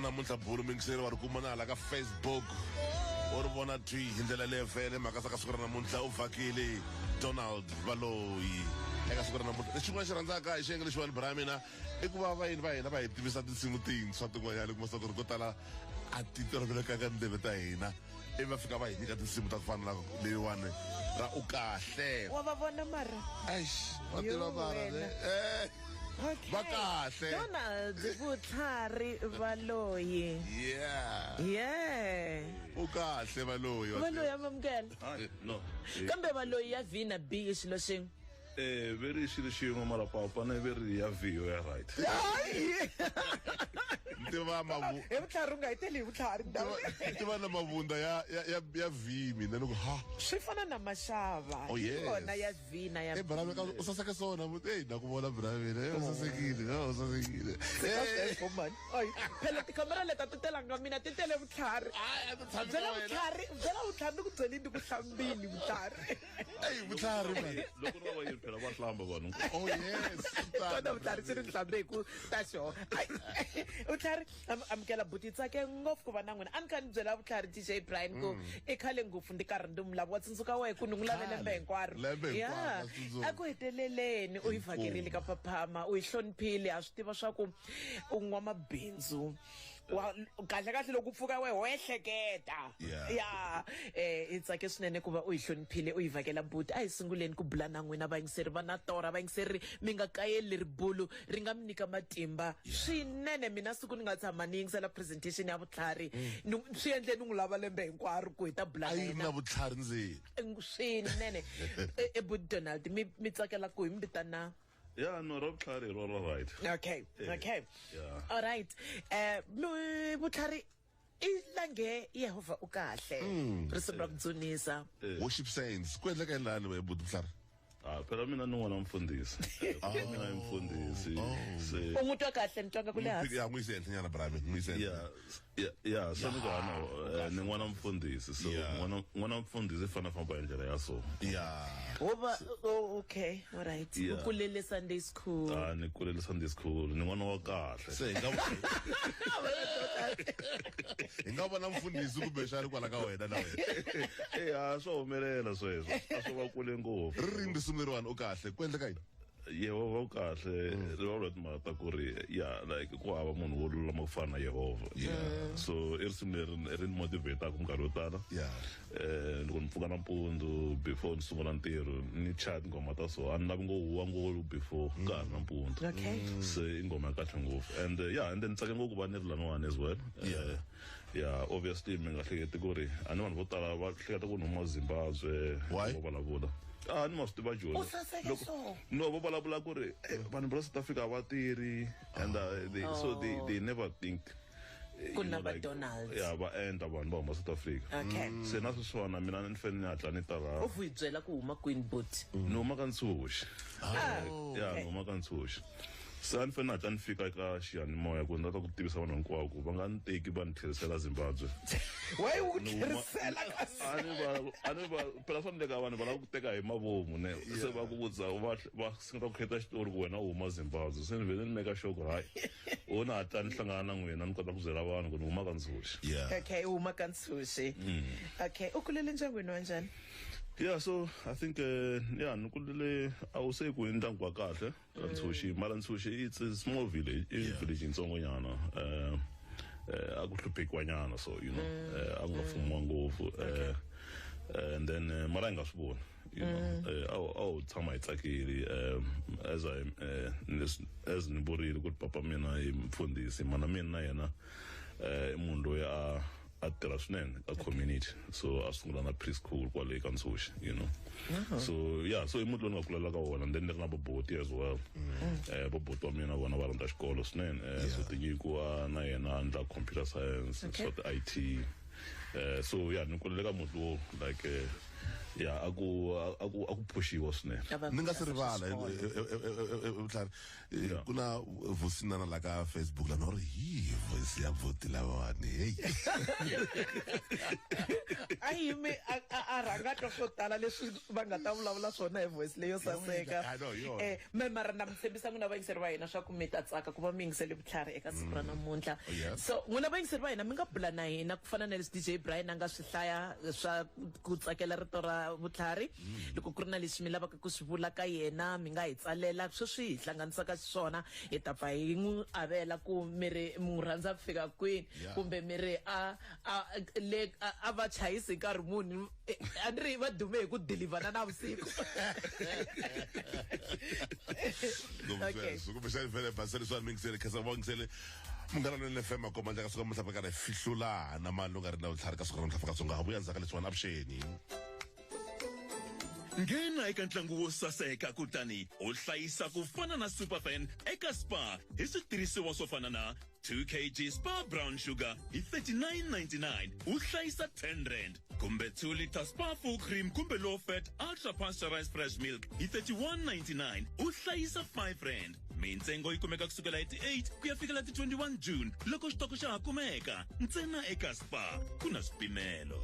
namuntlha bulu mingiseri wa ri kuma na hala ka Facebook u ri vona twi hi ndlela leyo vhele mhaka sa ka siku ra namuntlha u vhakile Donald Valoyi eka siku ra namuntlha lexi xin'wana xi rhandzaka hi xiyenge lexiwani bra mina i ku va vayeni va hina va hi tivisa tinsimu tintshwa tin'wanyana kuma swa ku ri ko tala a ti tolovelekanga tindleve ta hina ivi va fika va hi nyika tinsimu ta ku fana na leyiwani ra u kahle Wa va vona mara? Eish, va tiva Yo, mara ne wena. eh Okay. va kahle Donald Vutlhari Valoyi. Yeah. Yeah. U kahle Valoyi. Valoyi amamukela. No. Kambe Valoyi ya V na B i xilo xin'we. Eh, veri xilo xin'we mara papa ne veri ya V yo ya right. Tiva mavu. Hi vutlhari u nga hi teli hi vutlhari. Tiva na mavunda ya ya ya ya V mina loko ha. Swi fana na maxava. Oh, yes. Kona ya V na ya Eh bra ka u saseke sona ey na ku vona bra mina eh u sasekile eh u sasekile. Eh Ay, phela tikhamera leti a ti telanga mina ti tele vutlhari. Byela vutlhari, byela vutlhari ni ku byelini ku hlambini vutlhari. Ey vutlhari man. Loko ri va yini phela va hlamba vanhu. Oh yes. Kona vutlhari swi ri hlambe hi ku ta xo. Ai, Vutlhari amukela buti tsake ngopfu ku va na n'wina. A ni kha ni byela vutlhari DJ Brian ku i khale ngopfu ndi karhi ndi n'wi lava. Wa tsundzuka wehe ku ni n'wi lave lembe hinkwaro. Lembe hinkwaro, Yeah. na tsundzuka. A ku heteleleni u yi vhakerile ka Phaphama, u yi hloniphile ha swi tiva swa ku u n'wamabindzu. Wa kahle kahle loko u pfuka wehe wo ehleketa. Yeah. Ya i tsake swinene ku va u yi hloniphile u yi vhakela buti. A hi sunguleni ku bula na n'wina vayingiseri va na tora vayingiseri mi nga kayeli leri bulu ri nga mi nyika matimba swinene. Mina siku ni nga tshama ni yingisela presentation ya vutlhari swi endle ni n'wi lava lembe hinkwaro ku hi ta bula A na yi ri yena na vutlhari ndzeni. swinene. E buti Donald mi tsakela ku hi mi vitana Ya no ra vutlhari hi rona right. Okay, Eh, okay. Yeah. All right. Vutlhari i lange Yehovha u kahle. Risimu ra ku dzunisa. Worship Saints ku endleka yini lani buti vutlhari? Ah, phela mina ni n'wana mfundhisi. Mina i mfundhisi. Se U n'wi twa kahle ni twanga ku le hansi. Ya n'wi yise henhla nyana bra mina, n'wi yise henhla. Yeah, yeah, so ni ku hana ni n'wana mfundhisi. So n'wana n'wana mfundhisi i fanele a famba hi ndlela ya so. Yeah. Wo va oh, okay, all right. Yeah. U kulele Sunday school. Ah, ni kulele Sunday school, ni n'wana wa kahle. Se hi nga hi nga vona mfundhisi kumbe xana kwala ka wena na wena. Eh, a swa humelela sweswo. A swo va kule ngopfu. Ririmi risimu leriwani u kahle ku endleka yini? Yehovha u kahle ri vulavula timhaka ta ku ri ya like ku hava munhu wo lulama ku fana na Yehovha. So i risimu leri ri ni motivataka minkarhi yo tala. Loko ni pfuka nampundzu before ni sungula ntirho ni chaya tinghoma ta so a ni lavi ngo huwa ngopfu before ka ha ri nampundzu. Okay. Se i nghoma ya kahle ngopfu and yeah and then ni tsake ngopfu ku va ni ri laniwani as well. Yeah, obviously mi nga hleketi ku ri a ni vanhu vo tala va hleketa ku ni huma Zimbabwe vo vulavula. Ah, ni ma swi tiva Joni. U saseke Loko- so. No, vo vulavula ku ri vanhu va South Africa a va tirhi and they, so they never think Ku you na know, va like, Donalds. Yeah, va endla vanhu va huma South Africa. Okay. Se na sweswiwani mina ni fanele ni hatla ni ta laha. U vu hi byela ku huma kwini buti. Ni huma ka Ntshuxi. Ah, Yeah, okay. ni huma ka Ntshuxi. Se a ni fanele ni hatla ni fika ka xiyanimoya ku ni ta ta ku tivisa vanhu hinkwavo ku va nga ni teki va ni tlherisela Zimbabwe. Why u Ni huma- tlherisela kasi? A ni va a ni va phela swa endleka vanhu va lava ku teka hi mavomu ne se va ku vutisa va va sungula ku hleketa xitori ku wena u huma Zimbabwe se ni vhele ni make sure ku hayi wo na hatla ni hlangana na n'wina ni kota ku byela vanhu ku ni huma ka Ntshuxi. Okay, u huma ka Ntshuxi. Okay, u kulele ndyangwini wa njhani? Yeah, so I think yeah, ni kulele I would say ku i ndyangu wa kahle ka Ntshuxi mara Ntshuxi it's a small village, i village yitsongonyana. A ku hluphekiwa nyana so you know, a ku nga fumiwa ngopfu. And then mara hi nga swi voni. You know, a wu tshama hi tsakile as I as ni vurile ku ri papa mina i mfundhisi mana mina na yena i munhu loyi a tirha swinene ka community so a sungula na preschool kwale ka Ntshuxi you know. So yeah, so i muti lowu ni nga kulela ka wona and then ni ri na vaboti as well. Vaboti wa mina vona va rhandza xikolo swinene so Tinyikiwa na yena a endla computer science Okay. swa ti-IT. So yeah ni kulele ka muti wo like Ya, a ku phuxiwa swinene. Ni nga si rivala vutlhari, ku na vusinana la ka Facebook lana uri hi voice ya buti lavawani, heyi. A yimi a rhanga twa swo tala leswi va nga ta vulavula swona hi voice leyo saseka. I know, yona. Me mara na mi tshembisa n'wina vayingiseri va hina swa ku mi ta tsaka ku va mi yingisele vutlhari eka siku ra namuntlha. Oh, yes. So n'wina vayingiseri va hina, mi nga bula na hina ku fana na leswi DJ Brian a nga swi hlaya swa ku tsakela rito ra vutlhari. Loko ku ri na leswi mi lavaka ku swi vula ka yena, mi nga hi tsalela sweswi hi hlanganisaka xiswona, hi ta pfa hi n'wi avela ku mi ri mi n'wi rhandza ku fika kwini, kumbe mi ri a le a va chayisi hi nkarhi muni. A ni ri va dume hi ku dilivhana navusiku. Okay. Kumbexani vhele basele swa mingisele khensa va ngisele Munghana Lonene FM makoma ndla ka suka muhlapa karhi fihlulana mani u nga ri na vutlhari ka suka namuntlha Afrika-Dzonga ha vuya ndzhaku ka leswiwani. Avuxeni. Nghena eka ntlangu wo saseka kutani u hlayisa ku fana na Superfan eka Spar hi switirhisiwa swo fana na 2 kg Spar brown sugar hi 39.99, u hlayisa 10 rand, kumbe 2 liter Spar full cream kumbe low fat ultra pasteurized fresh milk hi 31.99, u hlayisa 5 rand. Mintsengo yi kumeka kusukela hi ti 8 ku ya fikela ti 21 June loko xitoko xa ha kumeka ntsena eka Spar. Ku na swipimelo.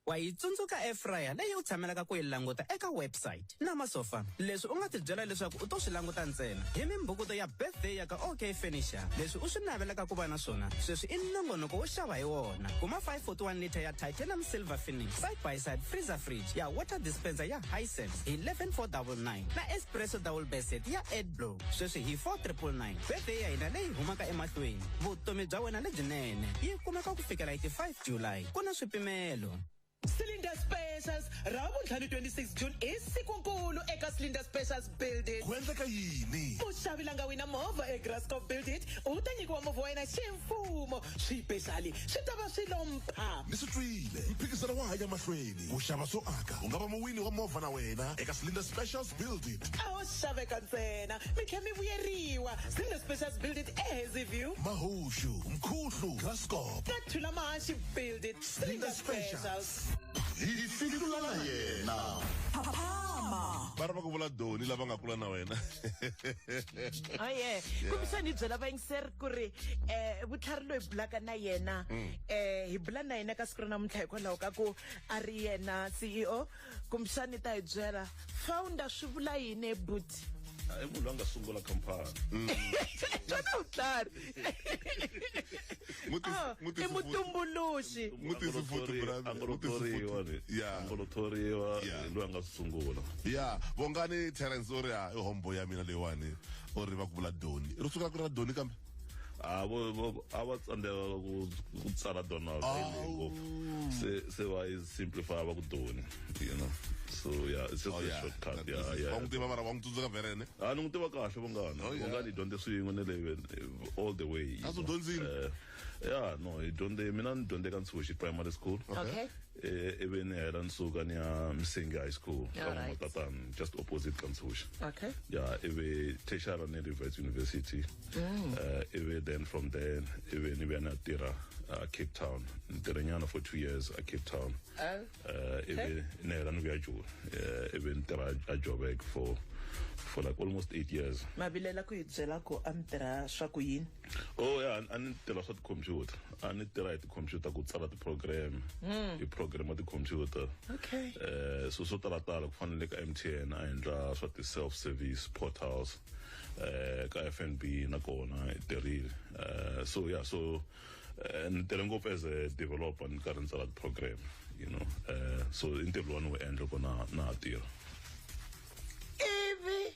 Wa yi tsundzuka airfryer leyi u tshamelaka ku yi languta eka website na masofa leswi u nga tibyela leswaku u to swi languta ntsena hi mimbhukuto ya birthday ya ka OK Furniture? Leswi u swi navelaka ku va na swona sweswi i nongonoko wo xava hi wona. Kuma 541 liter ya titanium silver finish side by side freezer fridge ya water dispenser ya Hisense hi 11499 na espresso double basket ya Edblow sweswi hi 4999. Birthday ya hina leyi humaka emahlweni, vutomi bya wena lebyinene, yi kumeka ku fikela hi ti 5 July. Ku na swipimelo. Cylinder Specials, Ravuntlhanu 26 June i sikunkulu eka Cylinder Specials Build It. Ku endleka yini? Muxavi la nga wina movha eGraskop Build It u ta nyikiwa movha wa yena ximfumo. Swipexali swi ta va swi lo mpha. Ni swi twile, mphikizano wa hanya mahlweni ku xava swo aka. U nga va muwini wa movha na wena eka Cylinder Specials Build It. A ho xaveka ntsena, mi tlhela mi vuyeriwa. Cylinder Specials Build It eHazyview, Mahoxu, Mkhuhlu, Graskop na Thulamahashe. Build It, Cylinder Specials. Hi fihlula na yena. Phaphama. Va ri va ku vula Doni lava nga kula na wena. Oye, kumbexani hi byela vayingiseri ku ri vutlhari loyi bulaka na yena, hi bula na yena ka siku ra namuntlha hikwalaho ka ku a ri yena CEO. Kumbexani ta hi byela founder swi vula yini, buti? I munhu loyi a nga sungula khampani. Xana vutlhari? Ah, i mutumbuluxi. A ngo lo thoriwa ni, a ngo lo thoriwa, loyi a nga sungula. Ya, Vongani Terence u ri a i hombo ya mina leyiwani, u ri va ku vula Doni, ri suka ku ri ra Doni kambe. A vo a va tsandzeka ku tsala Donald leyi ngopfu, se va yi simplify va ku Doni. So yeah, it's just Oh, a shortcut, yeah. Wa n'wi tiva mara, wa n'wi tsundzuka verene? A ni n'wi tiva kahle Vongani. Oh, yeah. Vongani hi dyondze swin'we ne le all the way, you A swi know. dyondzile? Yeah, no, hi dyondze, mina ni dyondze ka Ntshuxi Primary School. Ivi ni hela ni suka ni ya Msingi High School ka N'watatani, just opposite ka Ntshuxi. Yeah, ivi tertiary ni Rivers University. Ivi then from there ivi ni vuya ni ya tirha Cape Town. Ni tirhe nyana for 2 years a Cape Town. Ivi ni hela ni vuya Joni, ivi ni tirha a Joburg for like almost 8 years. Mavilela ku hi byela ku a mi tirha swa ku yini? Oh yeah, a ni tirha swa tikhompyuta, a ni tirha hi tikhompyuta ku tsala ti-program, hi program tikhompyuta. So swo tala tala ku fana le ka MTN a endla swa ti-self service portals, ka FNB na kona hi tirhile. So yeah, so ni tirhe ngopfu as a developer, ni karhi ni tsala ti-program. So i ntirho lowu ni wu endla loko na ha tirha. Ivi?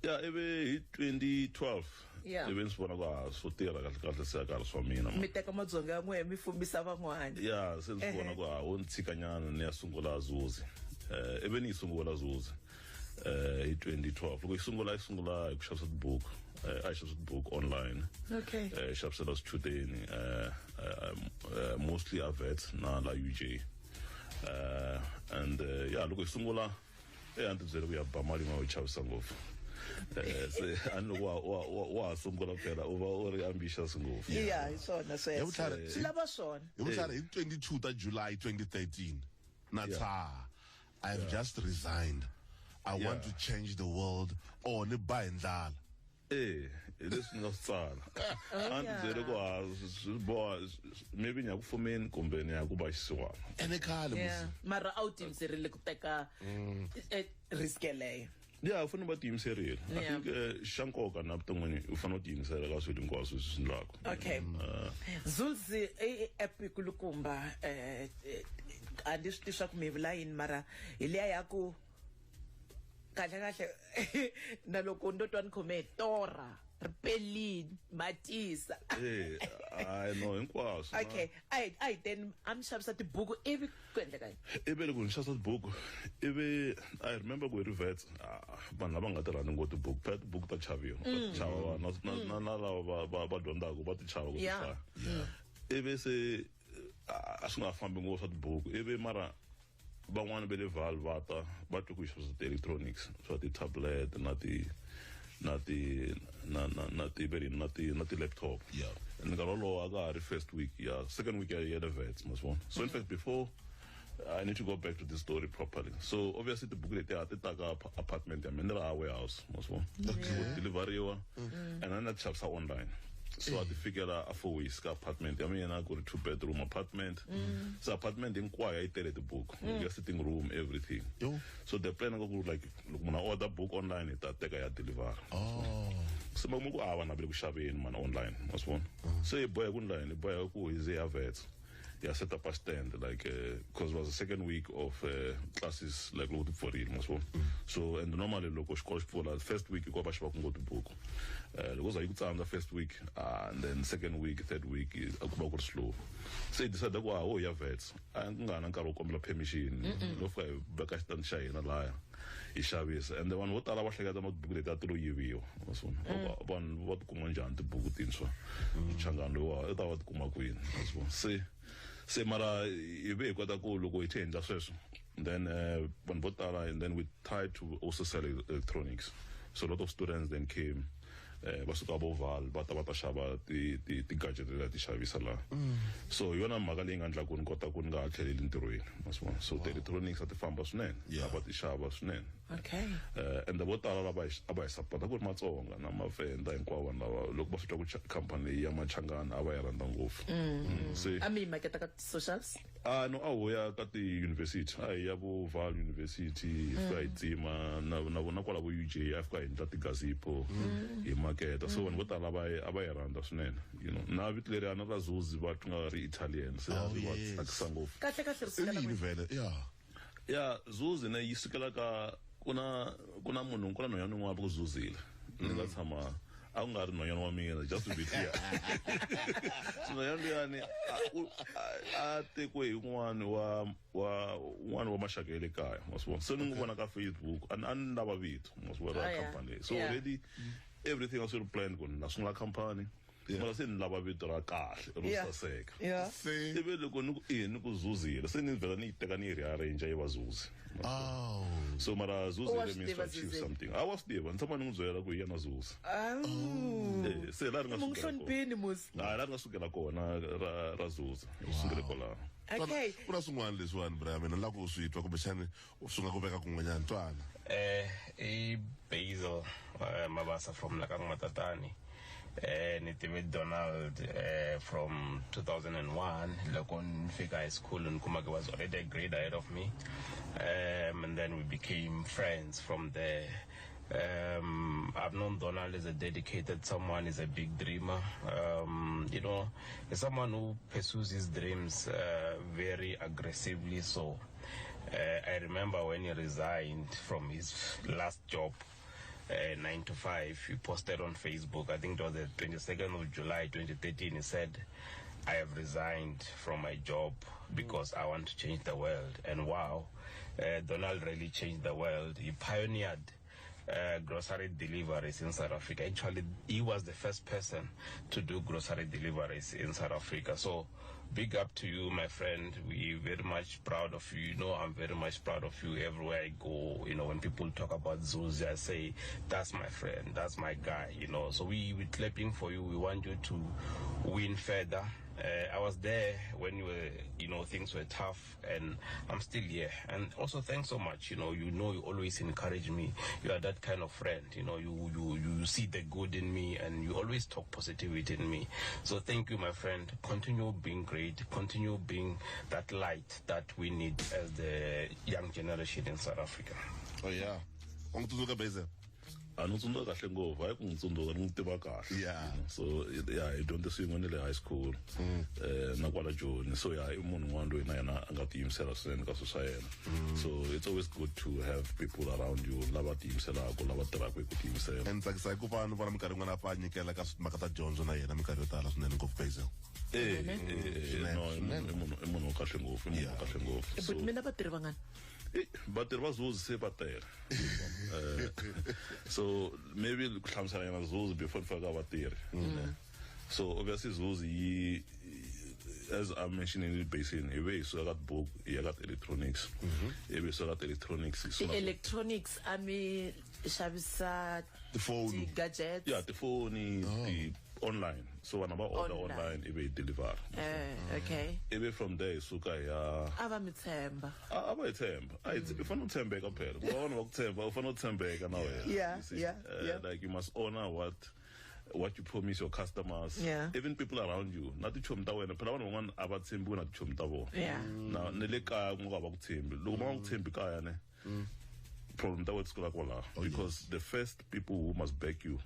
Ya, ivi hi 2012 ivi ni swi vona ku a swo tirha kahle kahle se a ka ha ri swa mina. Mi teka madzonga ya n'wehe mi fumisa van'wana. Ya, se ni swi vona ku a wo ni tshikanyana ni ya sungula Zuzi. Ivi ni yi sungula Zuzi hi 2012. Loko yi sungula, yi sungula hi ku xavisa tibuku. A yi xavisa tibuku online. Xavisela swichudeni, mostly a Wits na la UJ. And ya, loko hi sungula a ni tibyele ku ya ba mali yin'wana yo chavisa ngopfu. Se a ni loko wa ha sungula phela u va u ri ambitious ngopfu. Ya, hi swona Hi sweswo. vutlhari. Swi lava swona. Hi vutlhari, hi 22 ta July 2013. Na tshaha. I've just resigned. I want to change the world or ni ba hi ndlala. Eh, hi leswi ni nga swi tsala. Oh, A ni byele ku ha swi boha maybe ni ya ku fumeni kumbe ni ya ku ba xisiwana. Ene khale Yeah. Mara a wu tiyimiserile ku teka risk yeleyo. Yeah, u fanele va tiyimiserile. I think xa nkoka na vuton'wini u fanele u tiyimisela ka swilo hinkwaswo leswi swi endlaka. Okay. Zulzi i app yikulukumba a ni swi tivi swa ku mi vula yini mara hi liya ya ku kahle kahle na loko ndo twa ni khome hi torha ri pelini matisa. Eh, hayi no hinkwaswo. Okay, a hi teni a mi xavisa tibuku ivi ku endleka yini? Ivi loko ni xavisa tibuku ivi I remember ku hi ri Wits, vanhu lava nga ti rhandzi ngopfu tibuku phela tibuku ta chaviwa va ti chava vanhu na lava va dyondzaka va ti chava ku ti hlaya. Ivi se a swi nga fambi ngopfu swa tibuku ivi mara van'wani va le Vaal va ta va twe ku hi xavisa ti-electronics swa ti-tablet na ti na ti na na na ti ve rini na ti na ti-laptop. And nkarhi wolowo a ka ha ri first week ya second week ya le Wits ma swi vona. So in fact before I need to go back to this story properly. So obviously tibuku leti a ti ta ka apartment ya mina ni ri a warehouse ma swi vona. Ku deliveriwa and a ni ti xavisa online. So a ti fikela a 4 weeks ka apartment ya mina ku ri 2 bedroom apartment. So apartment hinkwayo a yi tele tibuku. Ya sitting room everything. So the plan ku like loko munhu a order book online hi ta teka ya deliver. Se va ku a vanhu a va le ku xaveni man online ma swi vona. Se hi boheka ku online hi boheka ku hi ze ya Wits. Yeah, set up a stand like because it was the second week of classes like loko ti pfurile ma swi vona. So and normally loko xikolo xi pfula first week hikuva va xava ku ngopfu tibuku. Loko za yi ku tsandza first week and then second week third week a ku va ku ri slow. Se hi decide ku ho ya Wits a ku nga na nkarhi wo kombela permission lo fika hi veka xitandi xa hina laya hi xavisa and vanhu vo tala va hleketa ma tibuku leti a ti lo yiviwa ma swi vona. Vanhu va tikuma njhani tibuku tintshwa mchangano lowa i ta va tikuma kwini ma swi vona. Se mara hi ve hi kota ku loko hi tlhe hi endla sweswo then vanhu vo tala and then we tried to also sell electronics. So a lot of students then came va suka vo Vaal va ta va ta xava ti gadget leti ti xavisa laha. So hi yona mhaka leyi nga endla ku ni kota ku ni nga ha tlheleli ntirhweni ma swi vona. So ti-electronics a ti famba swinene a va ti xava swinene. And vo tala lava a va hi support-a ku ri Matsonga na Mavenda hinkwavo vanhu lava loko va swi twa ku company leyi ya Machangana a va yi rhandza ngopfu. Se A mi yi maketa ka ti-socials? No, a ho ya ka ti-university a hi ya vo Vaal University hi fika hi dzima na vona kwala vo UJ a fika hi endla ti-gazebo hi maketa. So vanhu vo tala a va yi rhandza swinene you know. Na vito leri a na ra Zuzi va twa nga ri Italian se a ri va tsakisa ngopfu. Kahle kahle ri sukela I yini kwihi? vhele? Yeah. Ya Zuzi ne yi sukela ka kuna kuna munhu kuna nhwanyana un'wana va ku Zuzile. Ni nga tshama a ku nga ri nhwanyana wa mina just to be clear. So nhwanyana luyani a tekiwe hi un'wana wa un'wana wa maxaka ya le kaya ma swi vona. Se ni n'wi vona ka Facebook a ni lava vito ma swi vona ra company leyi. So already everything was sort of planned ku na sungula company. Mara se ni lava vito ra kahle ro saseka. Ivi loko ni ku ni ku Zuzile se ni vhela ni yi teka ni yi rearrange yi va Zuzi. So mara Zuzi U wa le swi means tiva to achieve Zuzile? something. A wa swi tiva ni tshama ni n'wi byela ku hi yena Zuzi. Se laha ri nga Mu n'wi sukela kona. hloniphini musi. Hayi, laha ri nga sukela kona ra Zuzi. Ri sukele kwalaho. Okay. Ku na swin'wana leswiwani Brian mina ni lava ku swi twa kumbexani swi nga ku veka kun'wanyana twana. I Basil Mabasa from Lakang Matatani. Ni tive Donald from 2001 loko ni fika high school ni kuma he was already a grade ahead of me, and then we became friends from there. I've known Donald as a dedicated someone, is a big dreamer. He's someone who pursues his dreams very aggressively. So I remember when he resigned from his last job, 9 to 5, he posted on Facebook, I think it was the 22nd of July 2013, he said, I have resigned from my job because I want to change the world. And wow, Donald really changed the world. He pioneered grocery deliveries in South Africa. Actually, he was the first person to do grocery deliveries in South Africa. So big up to you, my friend. We're very much proud of you. You know, I'm very much proud of you everywhere I go. When people talk about Zuzi, I say, that's my friend, that's my guy, you know. So we're clapping for you. We want you to win further. I was there when you were, you know, things were tough, and I'm still here. And also, thanks so much. You know, you always encourage me. You are that kind of friend. You know, you see the good in me, and you always talk positivity in me. So thank you, my friend. Continue being great. Continue being that light that we need as the young generation in South Africa. Oh yeah. U n'wi tsundzuka Basil? A ni tsundzuka kahle ngopfu, hayi ku n'wi tsundzuka, ni n'wi tiva kahle. So yeah, hi dyondze swin'we ni le high school na kwala Joni. So yeah, i munhu un'wana loyi na yena a nga tiyimisela swinene ka swilo swa yena. So it's always good to have people around you lava tiyimiselaka, lava tirhaka hi ku tiyimisela. And tsakisa hi ku va ni vona minkarhi yin'wana a pfa a nyikela ka timhaka ta dyondzo na yena minkarhi yo tala swinene ngopfu Basil. No, i munhu wa kahle ngopfu, i munhu wa kahle ngopfu. But mina vatirhi vangani? Vatirhi va Zuzi se va tele. So maybe ku hlamusela nyana Zuzi before ni fika ka vatirhi. So obviously Zuzi yi, as I'm mentioning in the basin, hi ve hi suka ka tibuku hi ya ka ti-electronics. Ivi hi suka ka ti-electronics hi sungula ku- Ti-electronics a mi xavisa tifoni, ti-gadgets? Yeah, tifoni, ti online. So vanhu va order Online. online ivi hi deliver. Okay. Ivi from there hi suka hi ya A va mi tshemba. A va hi tshemba. A hi u fanele u tshembeka phela. Ku va vanhu va ku tshemba, u fanele u tshembeka na wena. You see? Like you must honor what you promise your customers. Even people around you. Na tichomi ta wena. Phela vanhu van'wana a va tshembiwi na tichomi ta vona. Na ni le kaya ku nga va ku tshembi. Loko va nga ku tshembi kaya ne, problem ta wena ti sukela kwalaho. Because the first people who must back you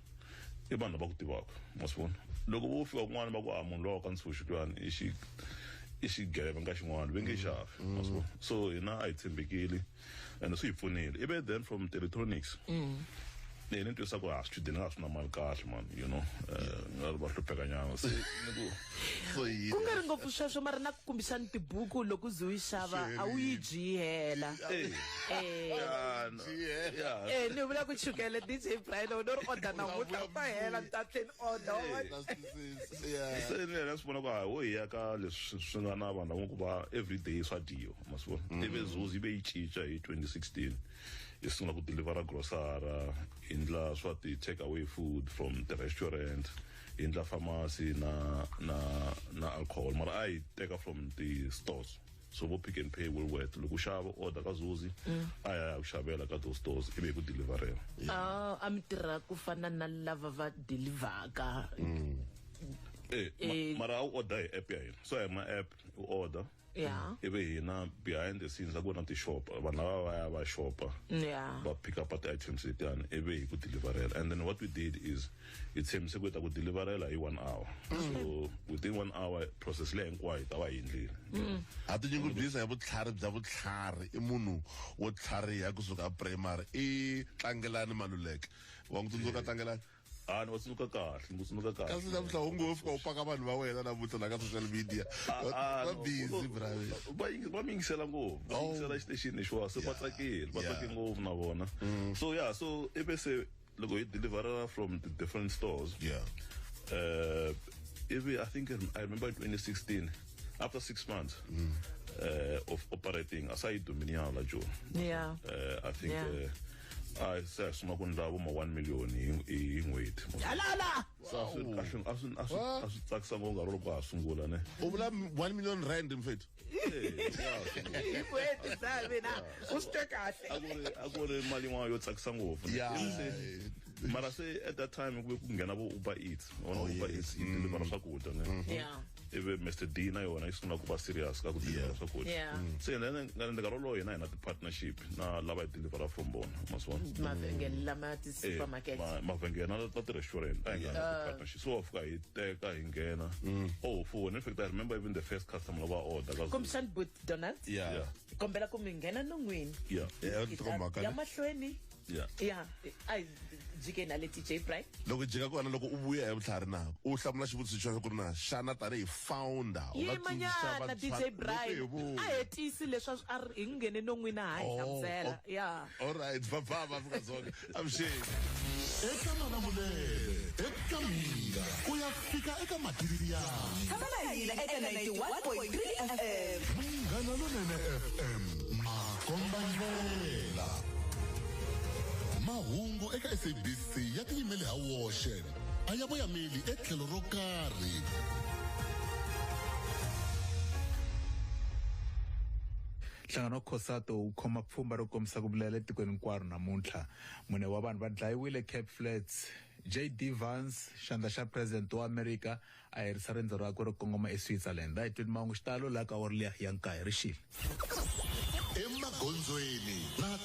i vanhu lava ku tivaka. Ma swi vona? Loko vo fika kun'wana va ku, a munhu lowa ka ntshunxo luyani i xi i xigevenga xin'wana, va nge xavi. Ma swi vona? So hina a hi tshembekile and swi hi pfunile. Ivi then from electronics, ni ni twisa ku a swichudeni a swi na mali kahle man, you know, nga ri va hlupheka nyana. Se ni ku Ku nga ri ngopfu sweswo, mara na ku kumbixani tibuku loko u ze u yi xava a wu yi dyi yi hela. Ni vula ku chukele DJ Brian u no ri order namuntlha u ta hela ni ta tlhela ni order. Se ni yena swi vona ku hayi wo hi ya ka leswi swi nga na vanhu lava ku va everyday swa dyiwa, ma swi vona. Ivi Zuzi yi ve yi cinca hi 2016, hi sungula ku delivera grocery, hi endla swa ti take away food from the restaurant, hi endla pharmacy na alcohol, mara a hi teka from the stores. So vo Pick and Pay, Woolworth, loko u xava order ka Zuzi, a ya ya ku xavela ka those stores ivi hi ku deliverela. Ah, a mi tirha ku fana na lava va deliveraka. Mara a wu order hi app ya hina. So hi ma app u order. Ivi hina behind the scenes a ku na ti-shop, vanhu lava va ya va shopa. Va pick up ti-items letiyani ivi hi ku deliverela. And then what we did is hi tshembise ku hi ta ku deliverela hi 1 hour. So within 1 hour process leyi hinkwayo hi ta va hi endlile. Ha tinyungubyisa hi vutlhari bya vutlhari, i munhu wo tlhariha kusuka primary. I Tlangelani Maluleke. Wa n'wi tsundzuka Tlangelani? A ni va tsundzuka kahle, ni tsundzuka kahle. Kasi namuntlha u ngo fika u paka vanhu va wena namuntlha la ka social media. Va busy, brother. Va mi yingisela ngopfu, va yingisela xitexini lexiwa, se va tsakile, va tsake ngopfu na vona. So yeah, so ivi se loko hi deliverela from the different stores. Ivi I think I remember in 2016, after 6 months of operating, a sa yi dominiana la Joni. I think, a se a sungula ku endla vo ma 1 million hi n'hweti. Alala! So a swi a swi a swi a swi a swi tsakisa ngopfu nkarhi loko ha sungula ne. U vula 1 million rand mfethu? Hi n'hweti za mina u swi twe kahle. A ku ri mali yin'wana yo tsakisa ngopfu. Se, mara se at that time ku ve ku nghena vo Uber Eats. Wa vona Uber Eats yi deliver swakudya ne. Ivi Mr D na yona yi sungula ku va serious ka ku deliver swakudya. Se then nkarhi wolowo hina hi na ti-partnership na lava hi delivera from vona, ma swi vona? Mavhengele lama ti-supermarket. Mavhengele na ta ti-restaurant a hi nga na ti-partnership. So wa fika hi teka hi nghena. Oh, phone. In fact, I remember even the first customer lava order ka Zuzi. Kumbexani but Donald? Kombela ku mi nghena non'wini. Ya mahlweni. Yeah. A hi jike na le DJ Brian. Loko jika kona loko u vuya hi vutlhari na u hlamula xivutiso xa ku ri na xana tanihi founder u nga Yima tsundzuxa nyana, vantshwa DJ loko Brian. hi vuya. A hetisi leswi a ri hi nghene non'wini ha hi Oh, hlamusela. oh. Yeah. All right, va va va Afrika-Dzonga. Avuxeni. Eka Malamulele, eka Mhinga, ku ya fika eka Matiriyana. Tshama na hina eka 91.3 FM. Munghana Lonene FM, makombandlela. Mahungu eka SABC ya tiyimele ha woxe. A ya voyameli etlhelo ro karhi. Nhlangano wa COSATU wu khoma pfhumba ro kombisa ku vilela etikweni hinkwaro namuntlha. Mune wa vanhu va dlayiwile Cape Flats. JD Vance, xandla xa president wa Amerika, a herisa riendzo rakwe ro kongoma eSwitzerland. A hi tweni mahungu xitalo laha ka awara liya ya nkaye rixile. Emagondzweni na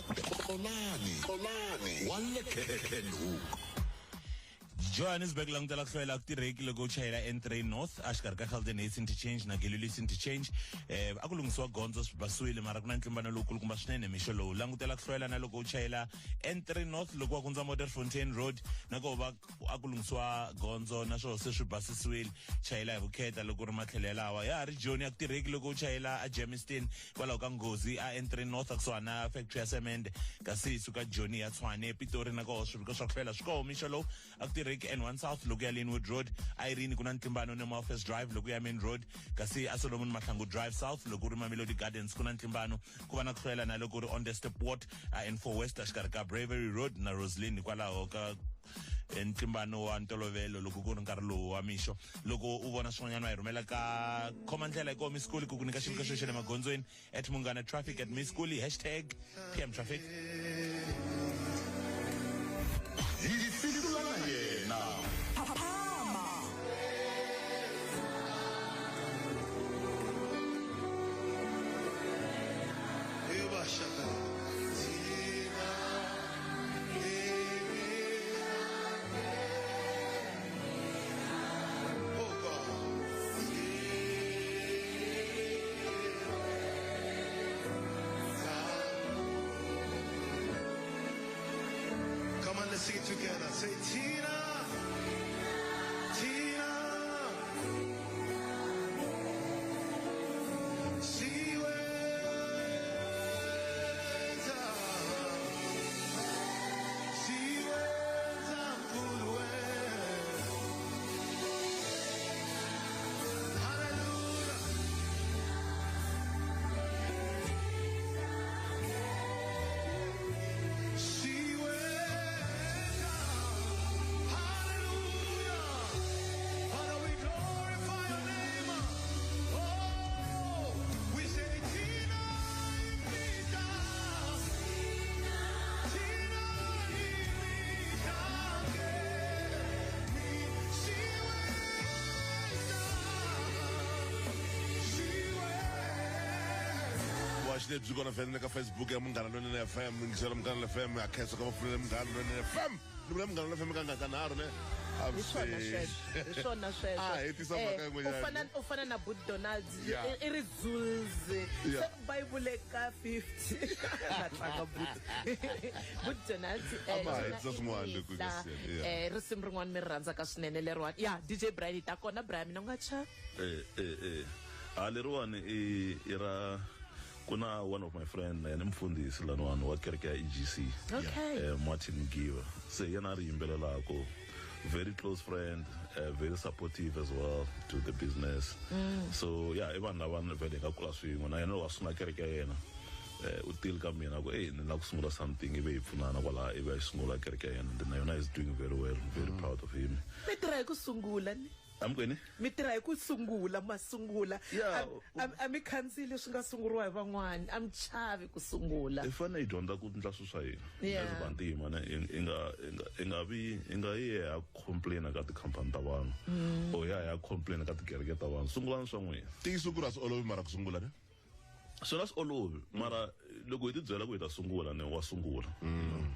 Xolani, Xolani wa le Kenhoek. Johannesburg langutela ku hlwela ku tirheki loko u chayela N3 North a xikarhi ka Geldenhuys Interchange na Gillies Interchange. A ku lunghisiwa gondzo swi basiwile mara ku na ntlimbano lowukulukumba swinene mixo lowu. Langutela ku hlwela na loko u chayela N3 North loko wa hundza Modderfontein Road na ko va a ku lunghisiwa gondzo naswona se swi basisiwile. Chayela hi vukheta loko u ri matlhelo yalawa. Ya ha ri Joni a ku tirheki loko u chayela a Germiston hikwalaho ka nghozi a N3 North a kusuhani na factory ya semende, kasi hi suka Joni ya Tshwane ePitori na koho swiviko swa ku hlwela swi koho mixo lowu. A ku tirheki N1 South loko ya Lynnwood Road, Irene ku na ntlimbano ni Malfest Drive loko ya Main Road, kasi a Solomon Mahlangu Drive South loko u ri Mamelodi Gardens ku na ntlimbano. Ku va na ku hlwela na loko u ri on the Stepward a N4 West a xikarhi ka Bravery Road na Roslyn hikwalaho ka ntlimbano wa ntolovelo loko ku ri nkarhi lowu wa mixo. Loko u vona swin'wanyana wa hi rhumela ka khoma ndlela hi Miss Kuli ku ku nyika xiviko xo xa le magondzweni at Munghana Traffic at Miss Kuli hashtag PM Traffic. Hi fihlula na yena. Phaphama. Come on, let's sing it together. Say, Tina, Tina, Siweza, Siweza mkulwe. Hallelujah. Siweza. Hallelujah. Father, we glorify your name. Oh, we say, Tina, Imita. Tina, Imita. Siweza. Siweza. Vuhaxi lebyi kona vhele ka Facebook ya Munghana Lonene FM, yingisela Munghana FM, a khensa ka vafunele Munghana Lonene FM. Ni vula Munghana Lonene FM ka nga kanharhu ne. A Hi swona sweswo, hi swona sweswo. A hetisa mhaka yin'wanyana. U fana na But Donald. Yeah. I ri Zulzi. Yeah. Se va yi vule ka 50. Na tlanga But. But Donald, A ma Tina hetisa swin'wana loko hi nga Imihla, si hela, yeah. risimu rin'wana mi ri rhandzaka swinene leriwani. Ya, DJ Brian yi ta kona Brian mina u nga chavi. A leriwani i ra ku na one of my friend na yena i mufundhisi laniwani wa kereke ya EGC. Okay. Martin Mugiva. Se yena a ri yimbelelako. Very close friend, very supportive as well to the business. So yeah, i vanhu lava vhele hi nga kula swin'we na yena loko a sungula kereke ya yena. U tile ka mina ku ey ni lava ku sungula something, ivi hi pfunana kwalaha, ivi a yi sungula kereke ya yena. Then na yona is doing very well, very proud of him. Mi tirha hi ku sungula ni? Amukweni? Mi tirha hi ku sungula, ma sungula. Yeah. A mi khandziyi leswi nga sunguriwa hi van'wani, a mi chavi ku sungula. Hi fanele hi dyondza ku endla swilo swa hina. Yeah. As vantima ne, hi nga vi, hi nga yi hi ya complain ka tikhampani ta vanhu. Or hi ya hi ya complain ka tikereke ta vanhu. Sungulani swa n'wina. Ntiyiso ku ri a swi olovi mara ku sungula ne? Swona swi olovi, mara loko hi ti byela ku hi ta sungula ne, wa sungula.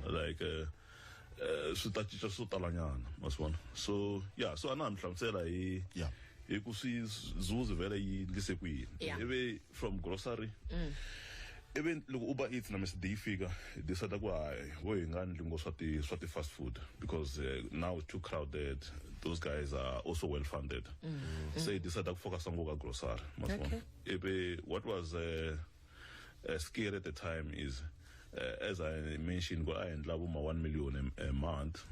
Like, swi ta cinca swo talanyana, ma swi vona. So yeah, so a na ha mi hlamusela hi Yeah. hi ku swi Zuzi vhele yi ndlise ku yini. Yeah. Ivi from grocery, ivi loko Uber Eats na Mr D yi fika, hi decide ku hayi, vo hi nga ndli ngo swa ti fast food because now it's too crowded. Those guys are also well funded. So hi decide ku focus ngopfu ka grocery, ma swi vona. Okay. Ivi what was scary at the time is, as I mentioned, ku a endla vo ma 1 million a month.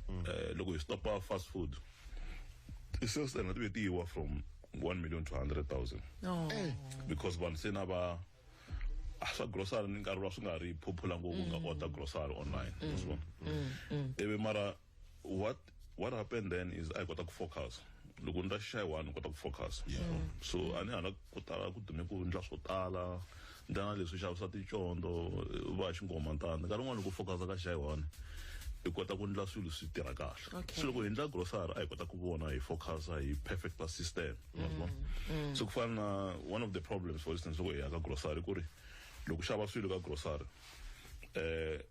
Loko hi stopa fast food, ti sales ta hina ti ve ti yiwa from 1 million to 100,000. Oh. Because vanhu se na va swa grocery ni nkarhi wa swi nga ri popular ngopfu nga order grocery online. Ma swi vona? Ivi mara what happened then is I kota ku focus. Loko ni ta xa yi one, ni kota ku focus. So a ni hala ku tala ku dume ku endla swo tala. Ndana leswi xavisa ticondzo va xingomantanda nkarhi wun'wani loko u focus ka xa yi one hi kota ku endla swilo swi tirha kahle. Okay. So loko hi endla grocery a hi kota ku vona hi focus hi perfecta system, wa swi vona? So ku fana na one of the problems, for instance, loko hi ya ka grocery ku ri loko u xava swilo ka grocery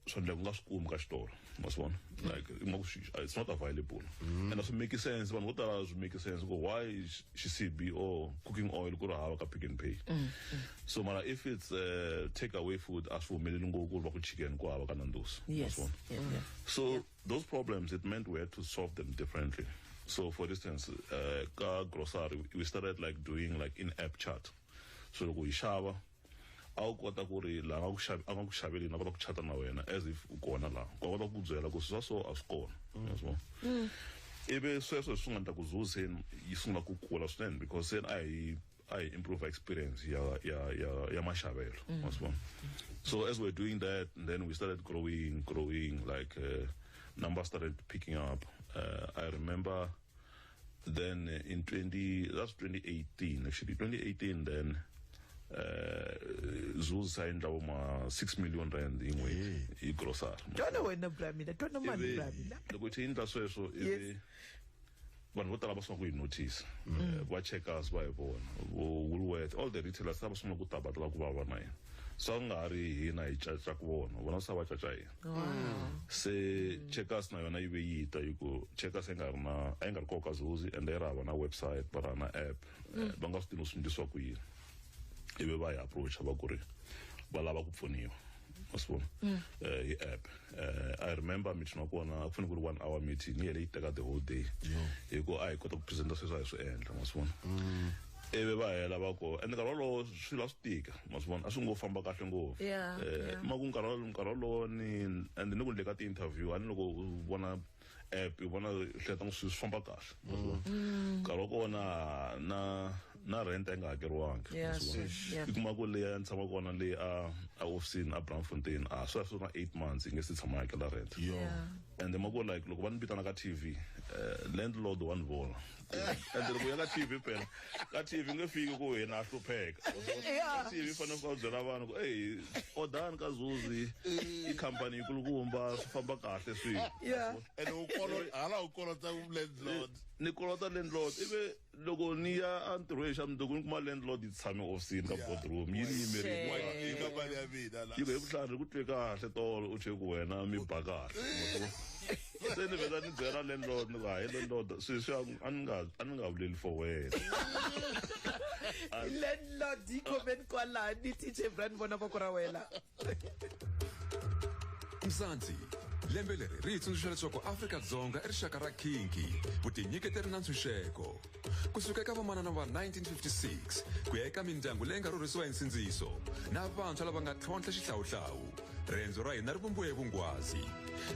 swo endleka u nga swi kumi ka xitolo, wa swi vona? Like i kuma ku it's not available, and a swi make sense. Vanhu vo tala swi make sense ku why xisibi or cooking oil ku ri hava ka Pick and Pay. So mara if it's take away food, a swi humeleli ngopfu ku ri va ku chicken ku hava ka Nando's, wa swi vona? Yes. So those problems, it meant we had to solve them differently. So for instance, ka grocery, we started like doing like in-app chat. So loko hi xava, a wu kota ku ri laha nga ku xavi a nga ku xaveleni a kota ku chata na wena as if u kona laha. Ku kota ku byela ku swi swa so a swi kona. Wa swi vona? Ivi sweswo hi swi nga endla ku Zuzu se yi sungula ku kula swinene because se a hi improve experience ya maxavelo. Wa swi vona? So as we're doing that, and then we started growing, growing, like numbers started picking up. I remember then in 20, that's 2018 actually, 2018 then Zuzu sa endla vo ma 6 million rand hi n'hweti hi grocery. Twana wena bra mina, twana mani Ivi bra mina. Loko hi endla sweswo ivi vanhu vo tala va sungula ku hi notice. Va Checkers va hi vona, vo Woolworth, all the retailers va sungula ku ta va lava ku va va na hina. So a ku nga ha ri hina hi cacaku vona, vona se va caca hina. Se Checkers na yona yi ve yi ta yi ku Checkers yi nga ri na a yi nga ri koka Zuzi and yi ri hava na website, va ri hava na app. Va nga swi tivi no swi endlisiwa ku yini. Ivi va hi approach va ku ri va lava ku pfuniwa, wa swi vona? Hi app. I remember meeting wa kona a ku fanele ku ri one hour meeting, yi hele yi teka the whole day hi ku a hi kota ku presenta sweswi a hi swi endla, wa swi vona? Ivi va hela va ko and nkarhi wolowo swilo a swi tika, wa swi vona? A swi ngo famba kahle ngopfu. Ma ku nkarhi wolowo ni and ni ku ndle ka ti-interview a ni loko u vona app u vona u hleketa ku swilo swi famba kahle, wa swi vona? Nkarhi wa kona na rent yi nga hakeriwangi, wa swi vona? I kuma ku leyi ni tshama kona leyi a ofisini a Braamfontein a sweswo na 8 months yi nge se tshama hakela rent. And ma ku like loko va ni vitana ka TV, landlord wa ni vona and loko ya ka TV phela ka TV nge fiki ku hina a hlupheka. Ka TV fanele ku byela vanhu ku ey odani ka Zuzi i company yikulukumba swi famba kahle swilo. And u kolota hala u kolota landlord. Ni kolota landlord ivi loko ni ya entirhweni xa mundzuku ni kuma landlord yi tshame ofisini ka boardroom yi ni yimerile. I company ya mina la. Yi ku hi vutlhari ku twe kahle tolo u twe ku wena mi ba kahle. Se ni vheta ni byela landlord ni ku hayi landlord sweswi a ni nga vuleli for wena. Landlord yi khomeni kwalani TJ Brand vona voko ra wena. Mzansi lembe leri ri hi tsundzuxa leswaku Afrika-Dzonga i rixaka ra khinki, vutinyiketeri na ntshunxeko. Kusuka eka vamanana va 1956 ku ya eka mindyangu leyi nga rhurhisiwa hi nsindziso na vantshwa lava nga tlhontlha xihlawuhlawu, riendzo ra hina ri vumbiwe hi vungwazi.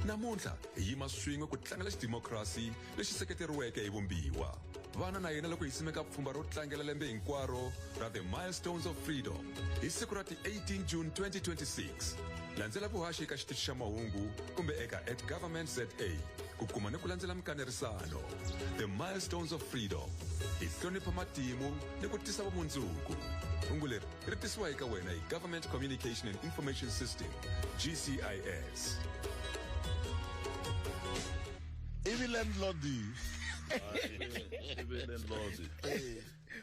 Namuntlha hi yima swin'we ku tlangela xidimokirasi lexi seketeriweke hi vumbiwa. Vana na hina loko hi simeka pfhumba ro tlangela lembe hinkwaro ra The Milestones of Freedom hi siku ra ti 18 June 2026. Landzela vuhaxi eka xitichi xa mahungu kumbe eka @governmentza ku kuma ni ku landzela mikanerisano. The Milestones of Freedom, hi hlonipha matimu ni ku tisa vumundzuku. Hungu leri ri tisiwa eka wena hi Government Communication and Information System, GCIS. Ivi landlord. Ivi landlord